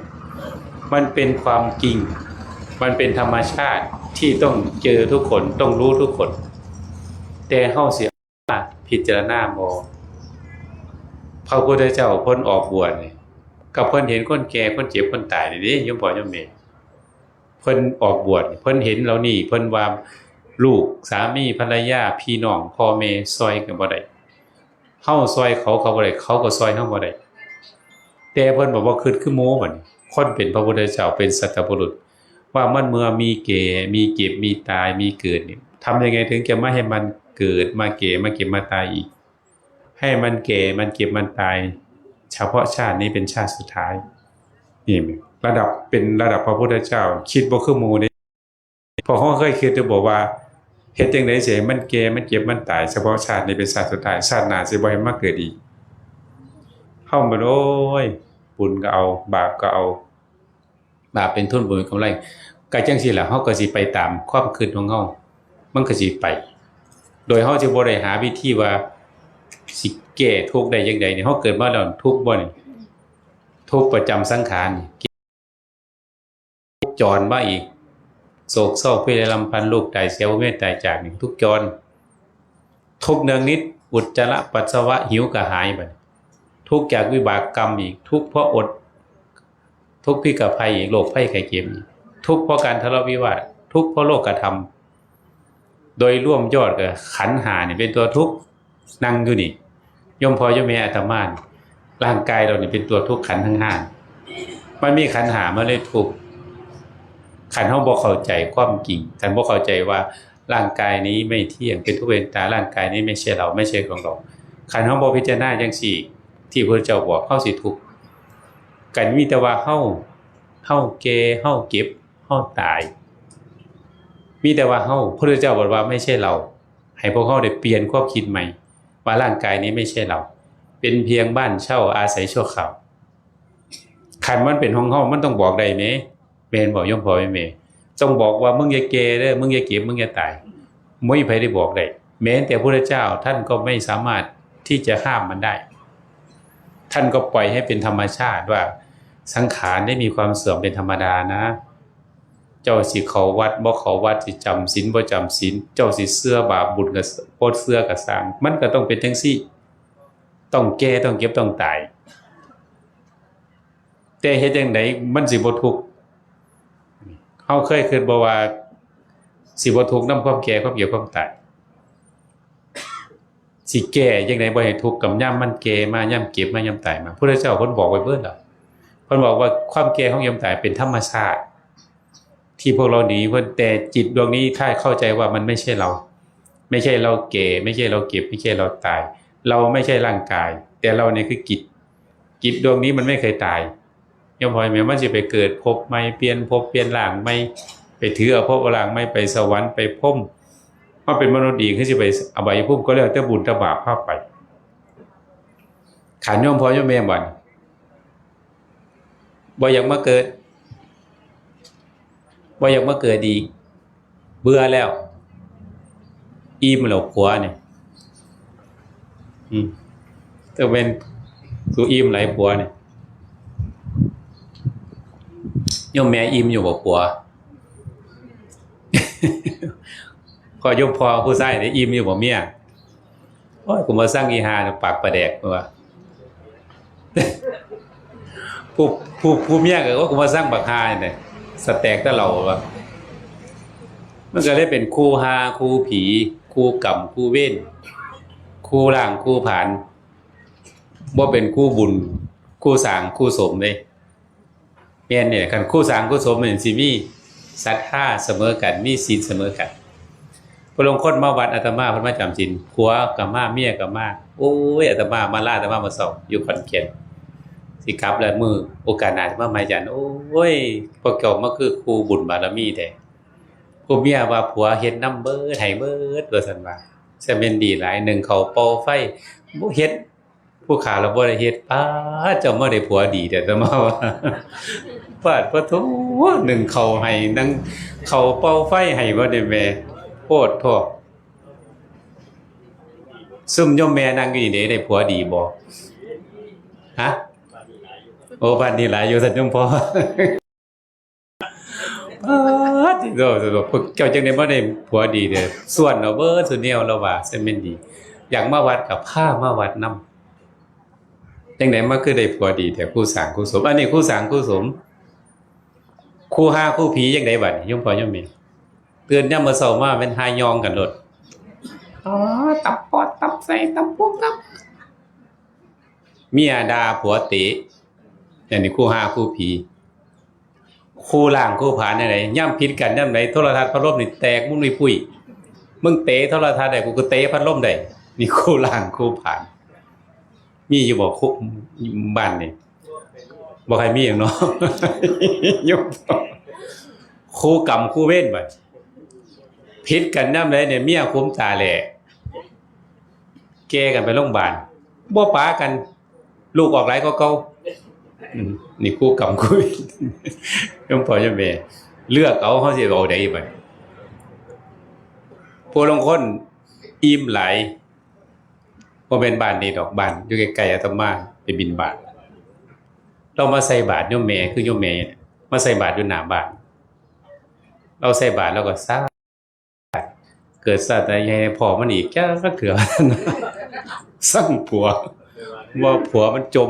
มันเป็นความจริง มันเป็นธรรมชาติที่ต้องเจอทุกคน ต้องรู้ทุกคน แต่เฮาสิมาพิจารณาบ่ พระพุทธเจ้าเพิ่นออกบวชนี่ ก็เพิ่นเห็นคนแก่ คนเจ็บ คนตายนี่เด้ โยมพ่อโยมแม่ เพิ่นออกบวช เพิ่นเห็นเหล่านี้ เพิ่นว่าลูก สามี ภรรยา พี่น้อง พ่อแม่ ซ่อยกันบ่ได้ เฮาซ่อยเขา เขาบ่ได้ เขาก็ซ่อยเฮาบ่ได้ แต่เพิ่นบอกว่าคิดคือหมู่บัดนี้ คนเป็นพระพุทธเจ้า เป็นสัตบุรุษ ว่ามันเมื่อมีแก่ มีเจ็บ มีตาย มีเกิดนี่ ทำยังไงถึงจะไม่ให้มันเกิด มาแก่ มาเจ็บ มาตายอีก ให้มันแก่ มันเจ็บ มันตาย เฉพาะชาตินี้เป็นชาติสุดท้าย นี่ระดับ เป็นระดับพระพุทธเจ้า คิดบ่คือหมู่เด้ พอเฮาเคยคิดจะบอกว่า เฮ็ดจั่งใดสิให้มันแก่ มันเจ็บ มันตาย เฉพาะชาตินี้เป็นชาติสุดท้าย ชาติหน้าสิบ่ให้มาเกิดอีก เฮามัน โอ้ย บุญก็เอา บาปก็เอา บาปเป็นทุน บุญเป็นกำไร ก็จั่งซี้ล่ะ เฮาก็สิไปตามความคิดของเฮา มันก็สิไป โดยเฮาสิบ่ได้หาวิธีว่า สิแก้ทุกข์ได้จั่งใดนี่ เฮาเกิดมาแล้วทุกข์บ่นี่ ทุกข์ประจำสังขารนี่ ทุกข์จรมาอีก โศกเศร้าพิไรรำพัน ลูกตายเสีย พ่อแม่ตายจากนี่ ทุกข์จร ทุกข์เนืองนิด อุจจาระปัสสาวะ หิวกระหายบัดนี้ ทุกข์จากวิบากกรรมอีก ทุกข์เพราะอด ทุกข์พิกภัยอีก โรคภัยไข้เจ็บอีก ทุกข์เพราะการทะเลาะวิวาท ทุกข์เพราะโลกธรรม โดยรวมยอดก็ขันธ์ห้านี่เป็นตัวทุกข์ นั่งอยู่นี่ โยมพ่อโยมแม่อาตมานี่ ร่างกายเรานี่เป็นตัวทุกข์ ขันธ์ทั้งห้า มันมีขันธ์ห้ามาเลยทุกข์ คันเฮาบ่เข้าใจความจริง คันบ่เข้าใจว่าร่างกายนี้ไม่เที่ยง เป็นทุกข์เป็นตาย ร่างกายนี้ไม่ใช่เรา ไม่ใช่ของเรา คันเฮาบ่พิจารณาจั่งซี้ ที่พระเจ้าบอก เฮาสิทุกข์ กันมีแต่ว่าเฮา เฮาแก่ เฮาเจ็บ เฮาตาย มีแต่ว่าเฮา พระเจ้าบอกว่าไม่ใช่เรา ให้พวกเฮาได้เปลี่ยนความคิดใหม่ ว่าร่างกายนี้ไม่ใช่เรา เป็นเพียงบ้านเช่าอาศัยชั่วคราว คันมันเป็นของเฮา มันต้องบอกได้แหม แม่นบ่โยมพ่อแม่ ต้องบอกว่า มึงอย่าแก่เด้อ มึงอย่าเจ็บ มึงอย่าตาย บ่มีใครได้บอกได้ แม้แต่พระเจ้าท่านก็ไม่สามารถที่จะห้ามมันได้ ท่านก็ปล่อยให้เป็นธรรมชาติว่า สังขารได้มีความเสื่อมเป็นธรรมดานะ เจ้าสิเข้าวัดบ่เข้าวัด สิจำศีลบ่จำศีล เจ้าสิเชื่อบาปบุญก็บ่เชื่อก็ซ่าง มันก็ต้องเป็นจั่งซี้ ต้องแก่ ต้องเจ็บ ต้องตาย แต่เฮ็ดจั่งใดมันสิบ่ทุกข์ เฮาเคยคิดบ่ว่า สิบ่ทุกข์นำความแก่ ความเจ็บ ความตาย สิแก้จั่งใดบ่ให้ทุกข์ กับยามมันแก่มา ยามเจ็บมา ยามตายมา พระเจ้าเพิ่นบอกไว้เบิดแล้ว เพิ่นบอกว่าความแก่ ความเจ็บ ความตายเป็นธรรมชาติ ที่พวกเราหนีเพิ่น แต่จิตดวงนี้ถ้าเข้าใจว่ามันไม่ใช่เรา ไม่ใช่เราแก่ ไม่ใช่เราเจ็บ ไม่ใช่เราตาย เราไม่ใช่ร่างกาย แต่เราเนี่ยคือจิต จิตดวงนี้มันไม่เคยตาย โยมพ่อแม่ มันสิไปเกิดภพใหม่ เปลี่ยนภพเปลี่ยนร่างใหม่ ไปถือเอาภพเอาร่างใหม่ ไปสวรรค์ไปพรหม มาเป็นมนุษย์อีก คือสิไปอบายภูมิ ก็แล้วแต่บุญแต่บาปพาไป คันโยมพ่อโยมแม่บัด บ่อยากมาเกิด บ่อยากมาเกิดอีก เบื่อแล้ว อิ่มแล้วผัวนี่ อืม แต่เป็นสูอิ่มหลายผัวนี่ โยมแม่อิ่มอยู่บ่ผัว ก็โยมพ่อผู้ชายนี่อิ่มอยู่บ่เมีย โอ้ย กูมาสั่งอีห่าเนี่ย ปากปลาแดก ว่า ผู้ ผู้ ผู้เมียก็ โอ้ย กูมาสั่งบักห่าเนี่ย สแต็กแต่เหล้า ว่า มันก็เลยเป็นคู่ห่า คู่ผี คู่กรรม คู่เวร คู่ล้าง คู่ผลาญ บ่เป็นคู่บุญ คู่สร้าง คู่สมเด้ แม่นเนี่ย คันคู่สร้างคู่สมนี่สิมีศรัทธาเสมอกัน มีศีลเสมอกัน พอลางคนมาวัดอาตมา เพิ่นมาจำศีล ผัวก็มา เมียก็มา โอ้ย อาตมามาลา อาตมามาเศร้า อยู่ขอนแก่น สิกลับแล้ว มื้อโอกาสหน้าจะมาใหม่อาจารย์ โอ้ย พวกเจ้ามาคือคู่บุญบารมีแท้ ผู้เมียว่าผัวเฮ็ดนำเบิด ให้เบิด ว่าซั่นว่า ซะแม่นดีหลาย นึ่งข้าวเป่าไฟ บ่เฮ็ด ผู้ข้าเราบ่ได้เฮ็ด ป๊าด เจ้ามาได้ผัวดีแท้ อาตมาว่า ป๊าด ปะโถ นึ่งข้าวให้ นึ่งข้าวเป่าไฟให้ บ่ได้แม่ โพดโพ ซุมโยมแม่นั่งอยู่นี่เด้ ได้ผัวดีบ่ ฮะ โอ้ บ้านนี้หลายอยู่ ท่านโยมพ่อ ป๊าด โอ้ พวกเจ้าจั่งได้มาได้ผัวดีเด้ ส่วนเอาเบิดซุแนว แล้วว่า ซะแม่นดี อยากมาวัดก็พามาวัดนำ จั่งใด๋มาคือได้ผัวดีแท้ คู่สร้างคู่สม อันนี้คู่สร้างคู่สม คู่ห่าคู่ผีจั่งใด๋บัดนี้ โยมพ่อโยมแม่ ตื่นยามมื้อเช้ามาแม่นห่าย่องกันโลด อ๋อ ตำปอด ตำไส้ ตำพุง ตำ เมียด่าผัวเตะ อันนี้คู่ห่าคู่ผี คู่ล้างคู่ผลาญจั่งใด๋ ยามผิดกันยามใด๋ โทรทัศน์พัดลมนี่แตกมุ้นปุ้ย มึงเตะโทรทัศน์ได้ กูก็เตะพัดลมได้ นี่คู่ล้างคู่ผลาญ มีอยู่บ่ คู่ บ้านนี่ บ่ใครมีหยังเนาะ คู่กรรมคู่เวรบัด ผิดกันยามใด๋เนี่ย เมียคุมตาแหล่ แก่กันไปโรงพยาบาล บ่ปากัน ลูกออกหลายกว่าเก่า อืม นี่คู่กรรมคู่เวร โยมพ่อโยมแม่ เลือกเอา เฮาสิเอาใด๋บัด ผู้ลางคนอิ่มหลาย บ่แม่นบ้านนี้ดอก บ้านอยู่ใกล้ๆ อาตมา ไปบิณฑบาต ลาวมาใส่บาตรโยมแม่ คือโยมแม่เนี่ย มาใส่บาตรอยู่หน้าบ้าน ลาวใส่บาตรลาวก็สา เกิดชาติใด๋ อย่าให้พ้อมันอีกจักเทื่อ ซังผัว ว่าผัวมันจ่ม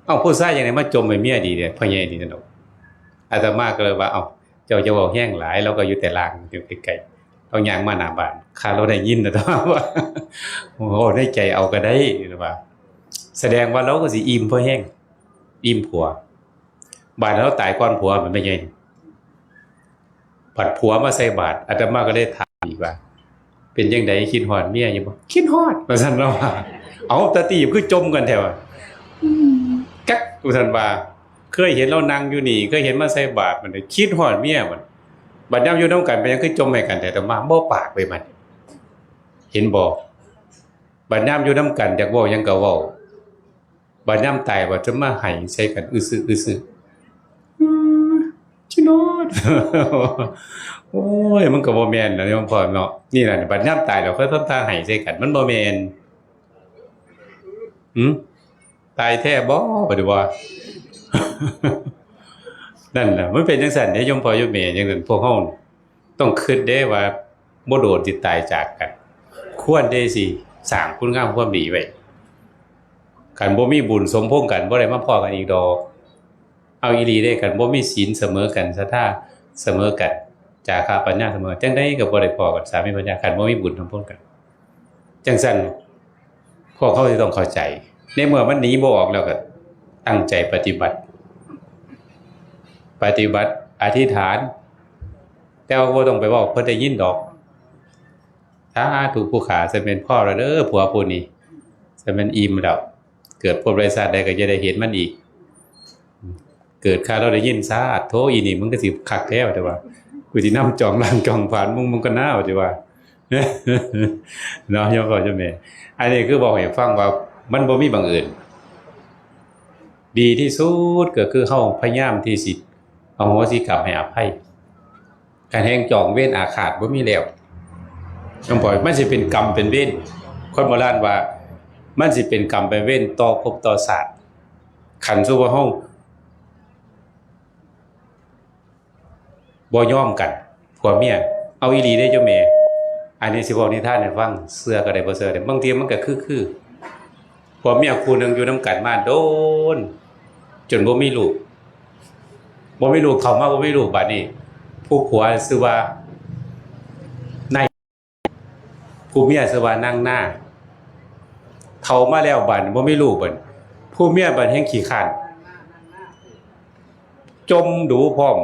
เอ้า ผู้ชายจั่งใด๋มาจ่มให้เมียดีแท้ พ่อใหญ่นี่ซั่นดอก อาตมาก็เลยว่า เอ้า เจ้าจะเว้าแฮงหลาย ลาวก็อยู่แต่ล่าง อยู่ใกล้ๆ ลาวย่างมาหน้าบ้าน ข้าลาวได้ยินนะ แต่ว่า โอ้ ในใจเอาก็ได้ ว่า แสดงว่าลาวก็สิอิ่มพอแฮง อิ่มผัว บาดลาวตายก่อนผัว มันเป็นไง บัดผัวมาใส่บาตร อาตมาก็เลยถามอีกว่า เป็นจั่งใด๋ คิดฮอดเมียอยู่บ่ คิดฮอด ว่าซั่นลาวว่า เอ้า ตาตี้คือจ่มกันแท้วะ อืม กัก ว่าซั่นว่า เคยเห็นลาวนั่งอยู่นี่ เคยเห็นมาใส่บาตร มันได้คิดฮอดเมียมัน บัดยามอยู่นำกันเป็นหยังคือจ่มให้กันแท้ อาตมาบ่ปากเลยบัด เห็นบ่ บัดยามอยู่นำกันอยากเว้าหยังก็เว้า บัดยามตายบัดจะมาไห้ใส่กัน อื้อซื่อ อื้อซื่อ อืม จิโนด โอ้ย มันก็บ่แม่นนะโยมพ่อเนาะ นี่ล่ะ บัดยามตายแล้วค่อยทำท่าไห้ใส่กัน มันบ่แม่น หืม ตายแท้บ่ บัดนี้ว่า นั่นน่ะ มันเป็นจั่งซั่นเด้ โยมพ่อโยมแม่ จั่งซั่น พวกเฮาต้องคิดเด้ว่า บ่โดนสิตายจากกัน ควรเด้สิสร้างคุณงามความดีไว้ คันบ่มีบุญสมพงษ์กัน บ่ได้มาพ้อกันอีกดอก เอาอีหลีเด้ คันบ่มีศีลเสมอกัน ศรัทธาเสมอกัน จาคะปัญญาเสมอ จั่งใด๋ก็บ่ได้พ้อกัน สามีภรรยา คันบ่มีบุญสมพงษ์กัน จั่งซั่น พวกเฮาสิต้องเข้าใจ ในเมื่อมันหนีบ่ออกแล้วก็ตั้งใจปฏิบัติ ปฏิบัติ อธิษฐาน แต่ว่าบ่ต้องไปเว้า เพิ่นได้ยินดอก สาธุ ผู้ข้า จะแม่นพ้อแล้วเด้อ ผัวผู้นี้ จะแม่นอิ่มแล้ว เกิดภพใด๋ชาติใด๋ก็จะได้เห็นมันอีก เกิดข้าลาวได้ยิน สาธุ อีนี่มึงก็สิคักแท้ แต่ว่า กูสินำจองล้างจองผลาญมึง มึงก็น่า แต่ว่า เนาะ โยมพ่อโยมแม่ อันนี้คือบอกให้ฟังว่ามันบ่มีบังเอิญ ดีที่สุดก็คือเฮาพยายามที่สิอโหสิกรรมให้อภัย คันแฮ่งจองเวรอาฆาตบ่มีแล้ว โยมพ่อ มันสิเป็นกรรมเป็นเวร คนโบราณว่า มันสิเป็นกรรมเป็นเวรต่อภพต่อชาติ คันสมมุติว่าเฮา บ่ยอมกัน ผัวเมีย เอาอีหลีเด้โยมแม่ อันนี้สิเว้านิทานให้ฟัง เชื่อก็ได้บ่เชื่อก็ได้ บางทีมันก็คือ คือ ผัวเมียคู่หนึ่งอยู่นำกันมาโดน จนบ่มีลูก บ่มีลูก เฒ่ามาบ่มีลูก บัดนี้ ผู้ผัวชื่อว่านาย ผู้เมียชื่อว่านางนา เฒ่ามาแล้วบัดนี้บ่มีลูกบัดนี้ ผู้เมียบัดแฮ่งขี้คร้าน จ่มดู๋พร้อม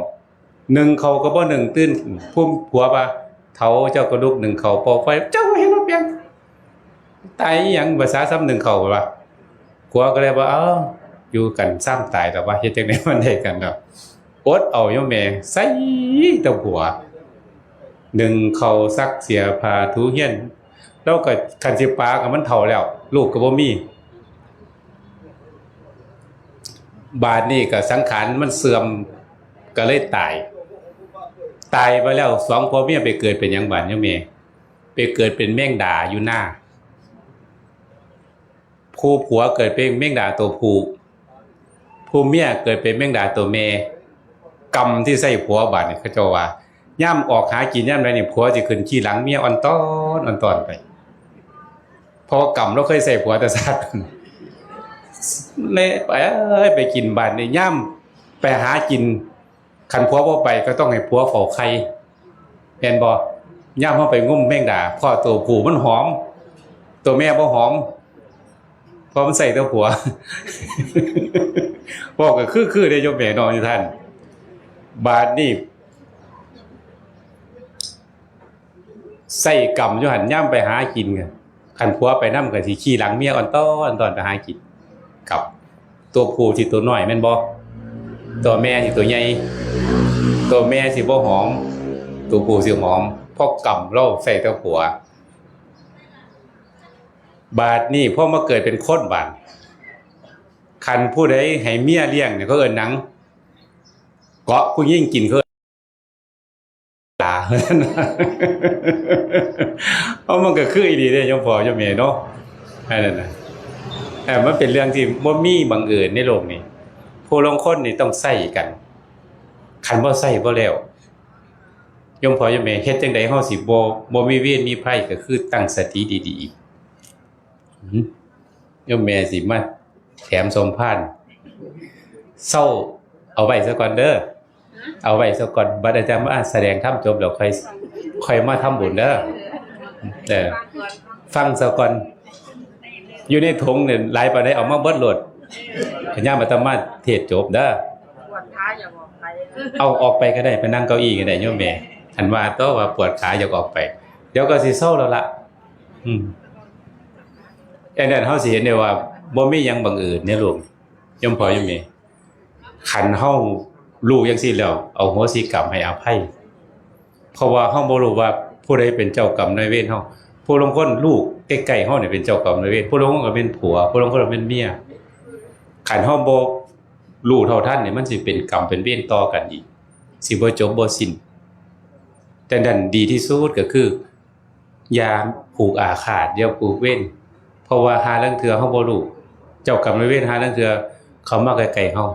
นึ่งข้าวก็บ่นึ่ง ตื่น ผู้ผัวว่า เฒ่า เจ้าก็ลุกนึ่งข้าว เป่าไฟ เจ้าเฮ็ดบ่เปียง ตายอีหยัง ภาษาส่ำนึ่งข้าว ว่า ผัวก็เลยว่า เอ้า อยู่กันส่ำตาย แต่ว่าเฮ็ดจั่งใด๋มันได้กันเนาะ อดเอาโยมแม่ ใส่แต่ผัว นึ่งข้าว ซักเสื้อผ้า ถูเฮือน ลาวก็ คันสิปาก็มันเฒ่าแล้ว ลูกก็บ่มี บาดนี้ก็สังขารมันเสื่อม ก็เลยตาย ตายไปแล้ว สองผัวเมียไปเกิดเป็นหยังบาดโยมแม่ ไปเกิดเป็นแมงดาอยู่นา ผู้ผัวเกิดเป็นแมงดาตัวผู้ ผู้เมียเกิดเป็นแมงดาตัวแม่ กรรมที่ใส่ผัวบาดนี้ เขาเจ้าว่า ยามออกหากินยามใด๋นี่ ผัวสิขึ้นขี้หลังเมียอ่อนต้อน อ่อนต้อนไป เพราะว่ากรรมลาวเคยใส่ผัวแต่ชาติ เลยไป เอ้ย ไปกินบ้านนี่ ย่ามไปหากิน คันผัวบ่ไปก็ต้องให้ผัวเฝ้าไข่ แม่นบ่? ย่ามเฮาไปงมแมงดา พอตัวผู้มันหอม ตัวแม่บ่หอม เพราะมันใส่แต่ผัว บอกก็คือ คือได้โยมแม่น้องอยู่ท่าน บาดนี่ ใส่กรรมอยู่หั่น ย่ามไปหากินกัน คันผัวไปนำก็สิขี่หลังเมียอ่อนต้อนอ่อนต้อนไปหากิน ครับ ตัวผู้สิตัวน้อยแม่นบ่? ตัวแม่สิตัวใหญ่ ตัวแม่สิบ่หอม ตัวผู้สิหอม เพราะกรรมเราใส่แต่ผัว บาดนี่พอมาเกิดเป็นคนบาด คันผู้ใดให้เมียเลี้ยงเนี่ยเขาเอิ้นหยัง? เกาะผู้หญิงกินเขาเอิ้น ตา เอามันก็คืออีหลีเด้ โยมพ่อโยมแม่เนาะ อันนั้นน่ะ เอ่อ มันเป็นเรื่องที่บ่มีบังเอิญในโลกนี้ ผู้ลางคนนี่ต้องใช้กัน คันบ่ใช้บ่แล้ว โยมพ่อโยมแม่ เฮ็ดจั่งใดเฮาสิบ่ บ่มีเวรมีภัย ก็คือตั้งสติดีๆ หืม โยมแม่สิมาแถมสมภาร เซา เอาไว้ซะก่อนเด้อ เอาไว้ซะก่อน บัดอาจารย์มาแสดงธรรมจบแล้วค่อย ค่อยมาทำบุญเด้อ เออ ฟังซะก่อน อยู่ในถุงเนี่ยหลายปานใดเอามาเบิดโลด ยามอาตมาเทศน์จบเด้อ ปวดขาอยากออกไป เอาออกไปก็ได้ ไปนั่งเก้าอี้ก็ได้โยมแม่ คันว่าตัวว่าปวดขาอยากออกไป เดี๋ยวก็สิเซาแล้วล่ะ อืม อันนั้นเฮาสิเห็นได้ว่าบ่มีหยังบังเอิญในโลก โยมพ่อโยมแม่ คันเฮารู้จั่งซี้แล้ว อโหสิกรรมให้อภัย เพราะว่าเฮาบ่รู้ว่าผู้ใดเป็นเจ้ากรรมนายเวรเฮา ผู้ลางคนลูกใกล้ๆเฮาเนี่ยเป็นเจ้ากรรมนายเวร ผู้ลางคนก็เป็นผัว ผู้ลางคนก็เป็นเมีย คันเฮาบ่รู้เท่าทันเนี่ย มันสิเป็นกรรมเป็นเวรต่อกันอีก สิบ่จบบ่สิ้น แต่นั้นดีที่สุดก็คือ อย่าผูกอาฆาต อย่าผูกเวร เพราะว่าห่าลางเทื่อเฮาบ่รู้ เจ้ากรรมนายเวรห่าลางเทื่อเขามาใกล้ๆเฮา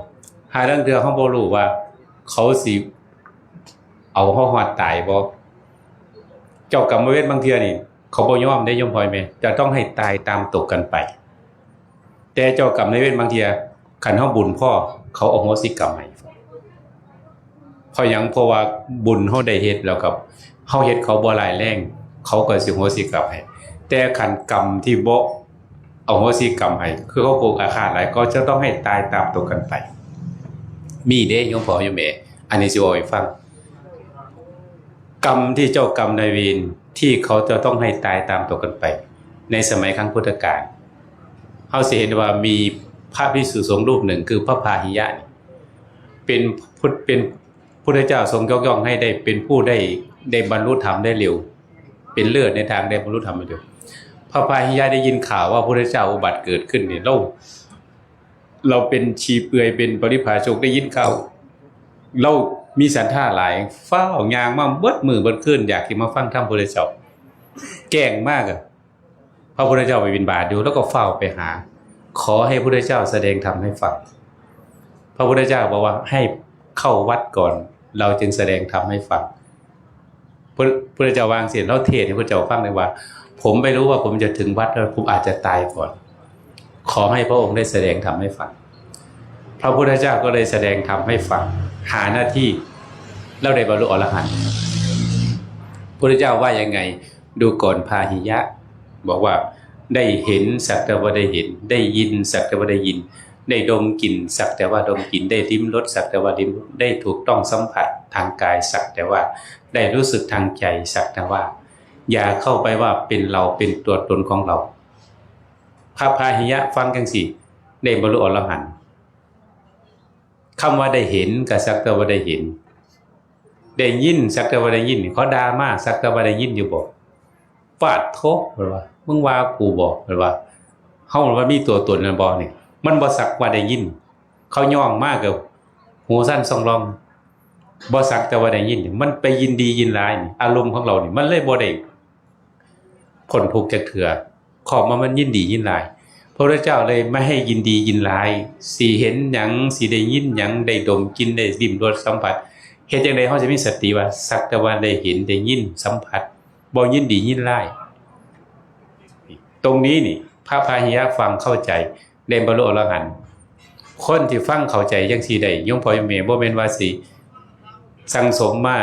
ห่าลางเทื่อเฮาบ่รู้ว่าเขาสิเอาเฮาฮอดตายบ่ เจ้ากรรมนายเวรบางเทื่อนี่ เขาบ่ยอมเด้โยมพ่อแม่ จะต้องให้ตายตามตกกันไป แต่เจ้ากรรมนายเวรบางเทื่อ คันเฮาบุญพอ เขาอโหสิกรรมให้ เพราะหยัง เพราะว่าบุญเฮาได้เฮ็ดแล้วกับ เฮาเฮ็ดเขาบ่ร้ายแรง เขาก็สิอโหสิกรรมให้ แต่คันกรรมที่บ่อโหสิกรรมให้ คือเขาผูกอาฆาตหลาย ก็จะต้องให้ตายตามตกกันไป มีเด้โยมพ่อโยมแม่ อันนี้สิเว้าให้ฟัง กรรมที่เจ้ากรรมนายเวรที่เขาจะต้องให้ตายตามตกกันไป ในสมัยครั้งพุทธกาล เฮาสิเห็นว่ามีพระภิกษุสงฆ์รูปหนึ่ง คือพระพาหิยะนี่ เป็นพุทธ เป็นพุทธเจ้าทรงยกย่องให้ได้เป็นผู้ได้ ได้บรรลุธรรมได้เร็ว เป็นเลิศในทางได้บรรลุธรรมได้เร็ว พระพาหิยะได้ยินข่าวว่าพระพุทธเจ้าอุบัติเกิดขึ้นเนี่ย เรา เราเป็นชีเปลือย เป็นปริพาชก ได้ยินข่าว เรามีศรัทธาหลาย ฟ้าวย่างมาเบิดมื้อเบิดคืน อยากสิมาฟังธรรมพระพุทธเจ้า แกล้งมากอะ พระพุทธเจ้าไปบิณฑบาตอยู่ แล้วก็ฟ้าวไปหา ขอให้พระพุทธเจ้าแสดงธรรมให้ฟัง พระพุทธเจ้าบอกว่าให้เข้าวัดก่อน เราจึงแสดงธรรมให้ฟัง พระพุทธเจ้าวางเสียงแล้วเทศน์ให้พระเจ้าฟังเลยว่า ผมไม่รู้ว่าผมจะถึงวัดแล้ว ผมอาจจะตายก่อน ขอให้พระองค์ได้แสดงธรรมให้ฟัง พระพุทธเจ้าก็เลยแสดงธรรมให้ฟัง หานาที แล้วได้บรรลุอรหันต์ พุทธเจ้าว่ายังไง ดูก่อนพาหิยะ บอกว่า ได้เห็นสักแต่ว่าได้เห็น ได้ยินสักแต่ว่าได้ยิน ได้ดมกลิ่นสักแต่ว่าดมกลิ่น ได้ลิ้มรสสักแต่ว่าลิ้มรส ได้ถูกต้องสัมผัสทางกายสักแต่ว่า ได้รู้สึกทางใจสักแต่ว่า อย่าเข้าไปว่าเป็นเรา เป็นตัวตนของเรา พระพาหิยะฟังจั่งซี้ ได้บรรลุอรหันต์ คำว่าได้เห็นก็สักแต่ว่าได้เห็น ได้ยินสักแต่ว่าได้ยิน เขาด่ามาสักแต่ว่าได้ยินอยู่บ่ ฟาดโทเพิ่นว่า มึงว่ากูบ่ เพิ่นว่า เฮามันมีตัวตนนั่นบ่นี่ มันบ่สักว่าได้ยิน เขาย่องมาก็หูสั่นส่องลอง บ่สักแต่ว่าได้ยิน มันไปยินดียินร้ายนี่ อารมณ์ของเรานี่ มันเลยบ่ได้พ้นทุกข์จักเทื่อ ครอบมามันยินดียินร้าย พระพุทธเจ้าเลยไม่ให้ยินดียินร้าย สิเห็นหยัง สิได้ยินหยัง ได้ดมกลิ่น ได้ลิ้มรสสัมผัส เฮ็ดจั่งใดเฮาจะมีสติว่า สักแต่ว่าได้เห็น ได้ยิน สัมผัส บ่ยินดียินร้าย ตรงนี้นี่ พระพาหิยะฟังเข้าใจ ได้บรรลุอรหันต์ คนที่ฟังเข้าใจจั่งซี้ได้ โยมพ่อโยมแม่ บ่แม่นว่าสิสั่งสมมา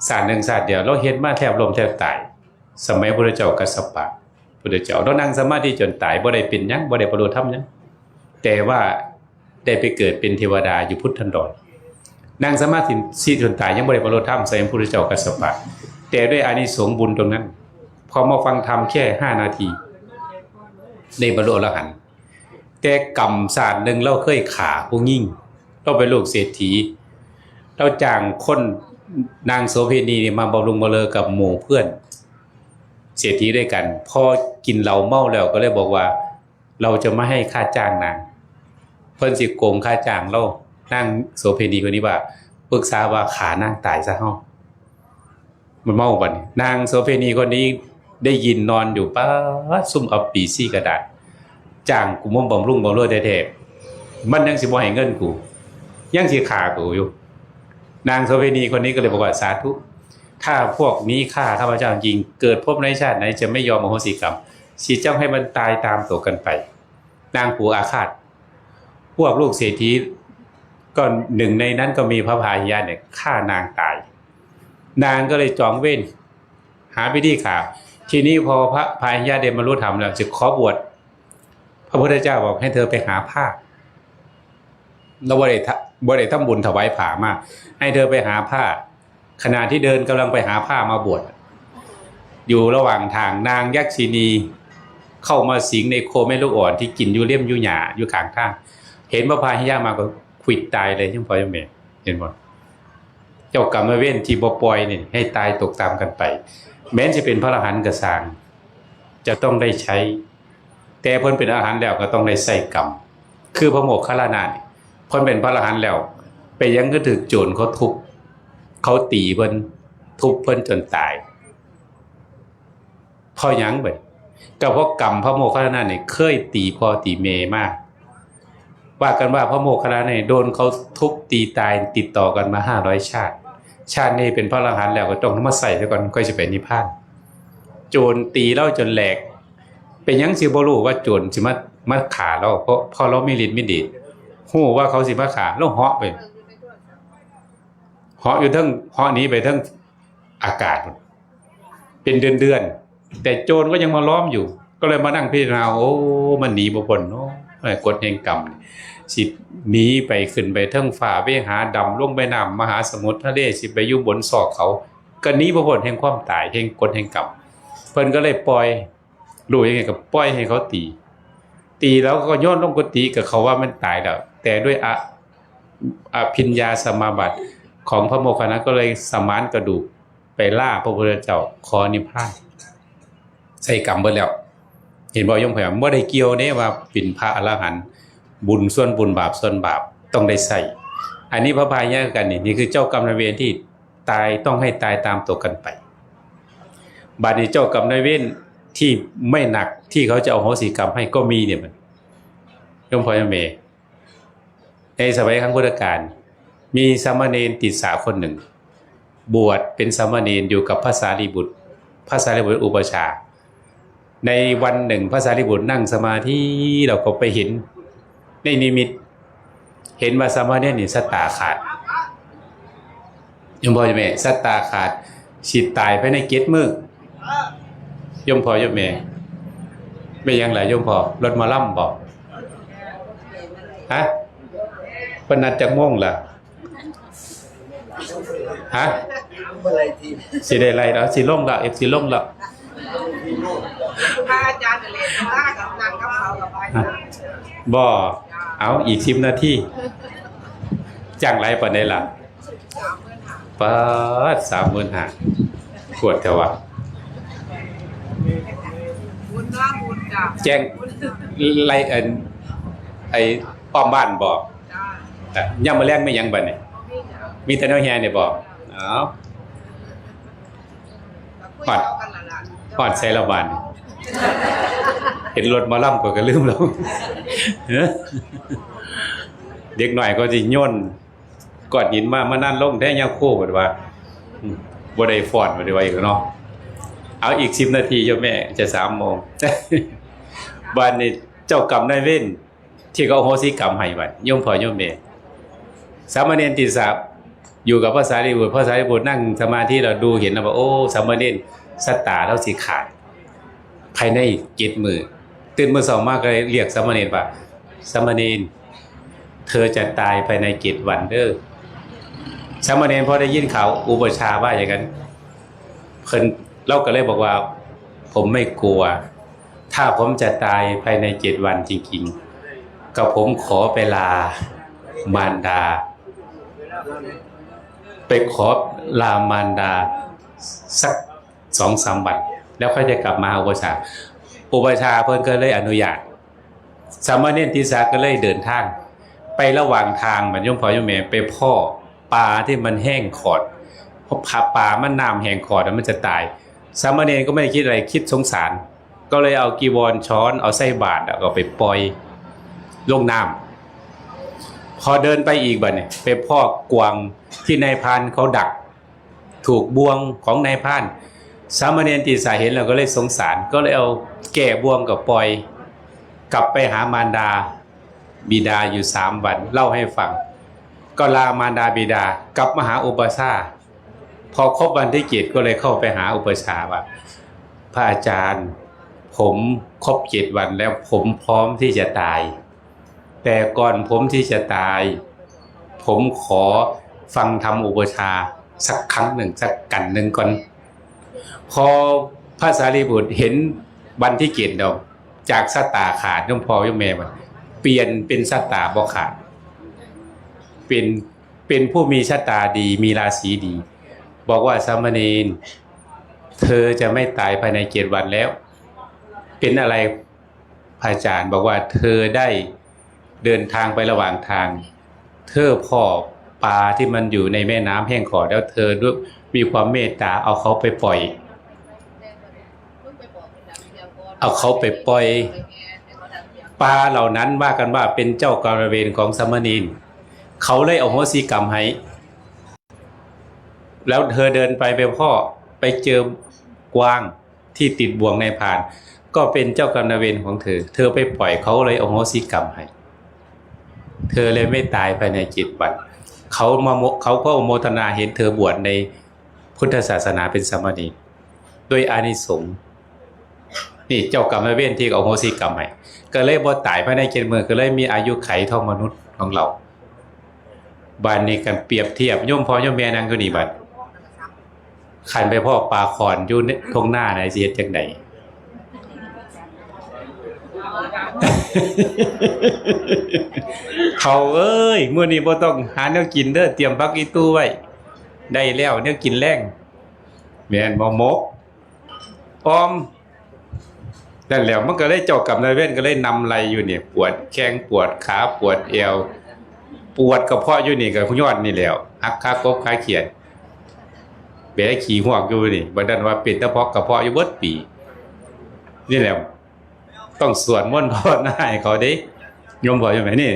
ชาติหนึ่งชาติเดียว ลาวเฮ็ดมาแทบล้มแทบตาย สมัยพระพุทธเจ้ากัสสปะ พุทธเจ้า ลาวนั่งสมาธิจนตาย บ่ได้เป็นหยัง บ่ได้บรรลุธรรมหยัง แต่ว่าได้ไปเกิดเป็นเทวดาอยู่พุทธันดร นั่งสมาธิจนตายยังบ่ได้บรรลุธรรม สมัยพระพุทธเจ้ากัสสปะ แต่ด้วยอานิสงส์บุญตรงนั้น พอมาฟังธรรมแค่ห้านาที ได้บรรลุอรหันต์ แต่กรรมชาติหนึ่งลาวเคยฆ่าผู้หญิง ลาวเป็นลูกเศรษฐี ลาวจ้างคนนางโสเภณีนี่มาบำรุงบำเรอกับหมู่เพื่อนเศรษฐีด้วยกัน พอกินเหล้าเมาแล้วก็เลยบอกว่า เราจะไม่ให้ค่าจ้างนาง เพิ่นสิโกงค่าจ้างลาว นางโสเภณีคนนี้ว่า ปรึกษาว่าฆ่านางตายซะเฮา มันเมาบัดนี้ นางโสเภณีคนนี้ได้ยินนอนอยู่ ป๊าด ซุมเอาปีซี่กระดาษ จ้างกูมาบำรุงบำเรอแท้ๆ มันยังสิบ่ให้เงินกู ยังสิฆ่ากูอยู่ นางโสเภณีคนนี้ก็เลยบอกว่า สาธุ ถ้าพวกนี้ฆ่าข้าพเจ้าจริง เกิดพบในชาติไหนจะไม่ยอมอโหสิกรรม สิจ้องให้มันตายตามตัวกันไป นางผูกอาฆาต พวกลูกเศรษฐี ก็หนึ่งในนั้นก็มีพระพาหิยะเนี่ยฆ่านางตาย นางก็เลยจองเวร หาวิธีฆ่า ทีนี้พอพระพาหิยะได้บรรลุธรรมแล้ว จะขอบวช พระพุทธเจ้าบอกให้เธอไปหาผ้า ลาวบ่ได้ทะ- บ่ได้ทำบุญถวายผ้ามา ให้เธอไปหาผ้า ขณะที่เดินกำลังไปหาผ้ามาบวช อยู่ระหว่างทาง นางยักษิณีเข้ามาสิงในโคแม่ลูกอ่อนที่กินอยู่เล่มอยู่หญ้าอยู่ข้างทาง เห็นพระพาหิยะมาก็ขวิดตายเลย โยมพ่อโยมแม่ เห็นบ่ เจ้ากรรมนายเวรที่บ่ปล่อยนี่ให้ตายตกตามกันไป แม้นสิเป็นพระอรหันต์ก็ซ่าง จะต้องได้ใช้ แต่เพิ่นเป็นอรหันต์แล้วก็ต้องได้ใช้กรรม คือพระโมคคัลลานะนี่ เพิ่นเป็นพระอรหันต์แล้ว ไปยังก็ถืกโจรเขาทุบ เขาตีเพิ่น ทุบเพิ่นจนตาย เพราะหยังเบิด ก็เพราะกรรมพระโมคคัลลานะนี่เคยตีพ่อตีแม่มา ว่ากันว่าพระโมคคัลลานะนี่โดนเขาทุบตีตายติดต่อกันมาห้าร้อยชาติ ชาตินี้เป็นพระอรหันต์แล้วก็ต้องมาใช้ซะก่อน ค่อยสิไปนิพพาน โจรตีลาวจนแหลก เป็นหยังสิบ่รู้ว่าโจรสิมา มาฆ่าลาว เพราะ เพราะลาวมีฤทธิ์มีเดช รู้ว่าเขาสิมาฆ่า ลาวเหาะไป เหาะอยู่เทิง เหาะหนีไปเทิงอากาศ เป็นเดือนๆ แต่โจรก็ยังมาล้อมอยู่ ก็เลยมานั่งพิจารณา โอ้ มันหนีบ่พ้นเนาะ เอ้ย กฎแห่งกรรม สิหนีไปขึ้นไปเทิงฟ้า ไปหาดำลงไปน้ำมหาสมุทรทะเล สิไปอยู่บนซอกเขา ก็หนีบ่พ้นแห่งความตาย แห่งกฎแห่งกรรม เพิ่นก็เลยปล่อย รู้ยังไงก็ปล่อยให้เขาตี ตีแล้วก็โยนลงกุฏิ ก็เขาว่ามันตายแล้ว แต่ด้วยอ- อภิญญาสมาบัติของพระโมคคัลลานะก็เลยสมานกระดูกไปลาพระพุทธเจ้า ขอนิพพาน ใช้กรรมเบิดแล้ว เห็นบ่โยมพ่อ บ่ได้เกี่ยวเด้ว่าเป็นพระอรหันต์ บุญส่วนบุญบาปส่วนบาปต้องได้ใช้ อันนี้พระพาหิยะคือกันนี่ นี่คือเจ้ากรรมนายเวรที่ตาย ต้องให้ตายตามตัวกันไป บัดนี้เจ้ากรรมนายเวรที่ไม่หนักที่เขาจะอโหสิกรรมให้ก็มีเนี่ยมัน โยมพ่อโยมแม่ ในสมัยครั้งพุทธกาล มีสามเณรติสสะคนหนึ่ง บวชเป็นสามเณรอยู่กับพระสารีบุตร พระสารีบุตรอุปัชฌาย์ ในวันหนึ่งพระสารีบุตรนั่งสมาธิ แล้วก็ไปเห็นในนิมิต เห็นว่าสามเณรนี่ชะตาขาด โยมพ่อโยมแม่ ชะตาขาด สิตายภายในเจ็ดมื้อ โยมพ่อโยมแม่ เป็นหยังล่ะโยมพ่อ รถหมอลำบ่ ฮะ เพิ่นนัดจักโมงล่ะ ฮะ สิได้ไล่แล้ว สิลงแล้ว เอฟซีลงแล้ว พระอาจารย์ก็เลยพากับนางกับเขากับไป บ่ เอาอีกสิบนาที จ้างหลายปานใดล่ะ ป๊าด สามหมื่นห้า ปวดแท้วะ บุญเนาะ บุญจ้ะ แจ้ง ไล่ เอิ่น ไอ้อ้อมบ้านบ่ จ้ะ อ่ะ ยามมื้อแลงมีหยังบัดนี้ มีแต่แนวแห่นี่บ่ เอา ฮอด ฮอดไสละบาดนี้ เห็นรถหมอลำก็ ก็ลืมแล้ว เด็กน้อยก็สิโยนก้อนหินมา มานั่นลงแท้ยาโคบัดว่า อืม บ่ได้ฟ้อนบัดว่าอีกเนาะ เอาอีกสิบนาทีโยมแม่ จะสามโมง บัดนี้เจ้ากรรมนายเวร ที่เขาอโหสิกรรมให้บัด โยมพ่อโยมแม่ สามเณรติสสะอยู่กับพระสารีบุตร พระสารีบุตรนั่งสมาธิ เราดูเห็นแล้วว่า โอ้ สามเณรชะตาเราสิขาด ภายในเจ็ดมื้อ ตื่นมื้อเช้ามาก็เลยเรียกสามเณรว่า สามเณร เธอจะตายภายในเจ็ดวันเด้อ สามเณรพอได้ยินข่าวอุปัชฌาย์ว่าอย่างนั้น เพิ่น เราก็เลยบอกว่า ผมไม่กลัว ถ้าผมจะตายภายในเจ็ดวันจริงๆ ก็ผมขอไปลามารดา ไปขอลามารดาสักสองสามวัน แล้วค่อยจะกลับมาอุปัชฌาย์ อุปัชฌาย์เพิ่นก็เลยอนุญาต สามเณรติสสะก็เลยเดินทาง ไประหว่างทางบัด โยมพ่อโยมแม่ ไปพ้อปลาที่มันแห้งขอด เพราะปลามันน้ำแห้งขอดแล้วมันจะตาย สามเณรก็ไม่ได้คิดอะไร คิดสงสาร ก็เลยเอาจีวรช้อน เอาใส่บาตรแล้วก็ไปปล่อยลงน้ำ พอเดินไปอีกบัดเนี่ย ไปพ้อกวางที่นายพรานเขาดัก ถูกบ่วงของนายพราน สามเณรติสสะเห็นแล้วก็เลยสงสาร ก็เลยเอาแก้บ่วงกับปล่อย กลับไปหามารดาบิดาอยู่สามวัน เล่าให้ฟัง ก็ลามารดาบิดา กลับมาหาอุปัชฌาย์ พอครบวันที่เจ็ดก็เลยเข้าไปหาอุปัชฌาย์ว่า พระอาจารย์ ผมครบเจ็ดวันแล้ว ผมพร้อมที่จะตาย แต่ก่อนผมที่จะตาย ผมขอฟังธรรมอุปัชฌาย์สักครั้งหนึ่ง สักกันหนึ่งก่อน พอพระสารีบุตรเห็นวันที่เจ็ดแล้ว จากชะตาขาด โยมพ่อโยมแม่มันเปลี่ยนเป็นชะตาบ่ขาด เป็น เป็นผู้มีชะตาดี มีราศีดี บอกว่า สามเณร เธอจะไม่ตายภายในเจ็ดวันแล้ว เป็นอะไร พระอาจารย์บอกว่า เธอได้เดินทางไประหว่างทาง เธอพ้อปลาที่มันอยู่ในแม่น้ำแห้งขอด แล้วเธอด้วยมีความเมตตาเอาเขาไปปล่อย เอาเขาไปปล่อย ปลาเหล่านั้นว่ากันว่าเป็นเจ้ากรรมนายเวรของสามเณร เขาเลยอโหสิกรรมให้ แล้วเธอเดินไป ไปพ้อ ไปเจอกวางที่ติดบ่วงนายพราน ก็เป็นเจ้ากรรมนายเวรของเธอ เธอไปปล่อย เขาเลยอโหสิกรรมให้ เธอเลยไม่ตายภายในเจ็ดวัน เขามาโม เขาก็โมทนาเห็นเธอบวชในพุทธศาสนาเป็นสามเณร ด้วยอานิสงส์ นี่เจ้ากรรมนายเวรที่อโหสิกรรมให้ ก็เลยบ่ตายภายในเจ็ดมื้อ ก็เลยมีอายุขัยเท่ามนุษย์ของเรา บาดนี้กันเปรียบเทียบ โยมพ่อโยมแม่นั่งอยู่นี่บัด คันไปพ้อปลาข่อนอยู่ในท่งนาไหนสิเฮ็ดจั่งใด เฒ่าเอ้ย มื้อนี้บ่ต้องหาแนวกินเด้อ เตรียมผักอีตู้ไว้ ได้แล้วแนวกินแลง แม่นบ่ หมก ออม นั่นแหล้ว มันก็เลยเจ้ากรรมนายเวรก็เลยนำไล่อยู่นี่ ปวดแข้งปวดขาปวดแอว ปวดกระเพาะอยู่นี่ก็ย้อนนี่แหล้ว หักขากบขาเขียด แบะขี้ฮวกอยู่นี่ บัดนั้นว่าเป็นตะเพาะกระเพาะอยู่เบิดปี นี่แหละ ต้องสวดมนต์ภาวนาให้เขาเด้ โยมพ่อโยมแม่ นี่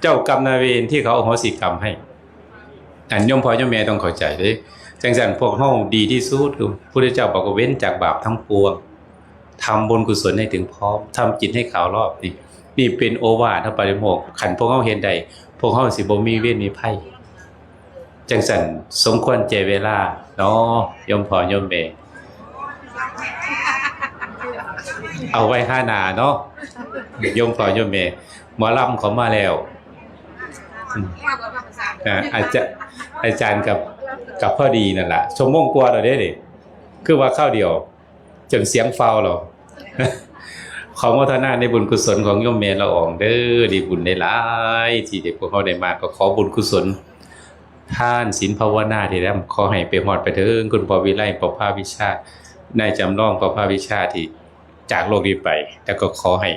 เจ้ากรรมนายเวรที่เขาอโหสิกรรมให้ อันโยมพ่อโยมแม่ต้องเข้าใจเด้ จั่งซั้นพวกเฮาดีที่สุดคือ พุทธเจ้าบอกว่าเว้นจากบาปทั้งปวง ทำบุญกุศลให้ถึงพร้อม ทำจิตให้ขาวรอบ นี่ นี่เป็นโอวาทปาฏิโมกข์ คันพวกเฮาเฮ็ดได้ พวกเฮาสิบ่มีเวรมีภัย จั่งซั้นสมควรแก่เวลาเนาะ โยมพ่อโยมแม่ เอาไว้หาหน้าเนาะ โยมพ่อโยมแม่ หมอลำเขามาแล้ว อืม อ่า อาจารย์ อาจารย์กับ กับพอดีนั่นล่ะ ชั่วโมงกว่าแล้วเด้นี่ คือว่าคราวเดียว จนเสียงฟาวแล้ว ขอโมทนาในบุญกุศลของโยมแม่ละอองเด้อ ได้บุญได้หลาย ที่ได้พวกเฮาได้มา ก็ขอบุญกุศล ทานศีลภาวนาที่ได้ ขอให้ไปฮอดไปถึงคุณพ่อวิไล ประภาวิชา นายจำลอง ประภาวิชา ที่จากโลกนี้ไป แล้วก็ขอให้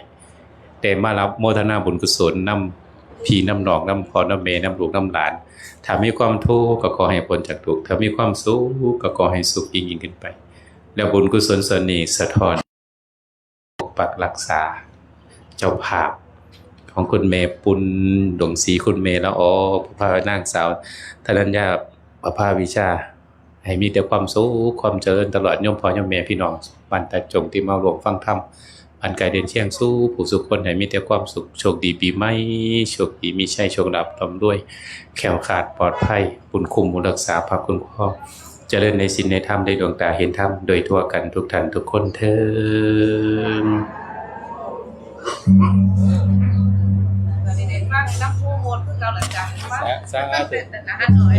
ได้มารับโมทนาบุญกุศลนำพี่นำน้อง นำพ่อนำแม่ นำลูกนำหลาน ถ้ามีความทุกข์ก็ขอให้พ้นจากทุกข์ ถ้ามีความสุขก็ขอให้สุขยิ่งๆขึ้นไป แล้วบุญกุศลส่วนนี้สะท้อนปกปักรักษา เจ้าภาพของคุณแม่ปุณณดวงศรี คุณแม่ละออ พระนางสาวธนัญญา ประภาวิชา ให้มีแต่ความสุขความเจริญตลอด โยมพ่อโยมแม่พี่น้องบ้านตาจงที่มาร่วมฟังธรรม อันกายเดินเคียงสู้ผู้สุขคนให้มีแต่ความสุข โชคดีปีใหม่ โชคดีมีชัย โชคลาภร่ำรวย แคล้วคลาดปลอดภัย บุญคุ้มบุญรักษาพระคุ้มครอง เจริญในศีลในธรรม ได้ดวงตาเห็นธรรม โดยทั่วกันทุกท่านทุกคนเทอญ เด็กมากเลยนะผู้โหดคือเก่าเหรอจ๊ะ สาสาธุ แต่นะฮะหน่อย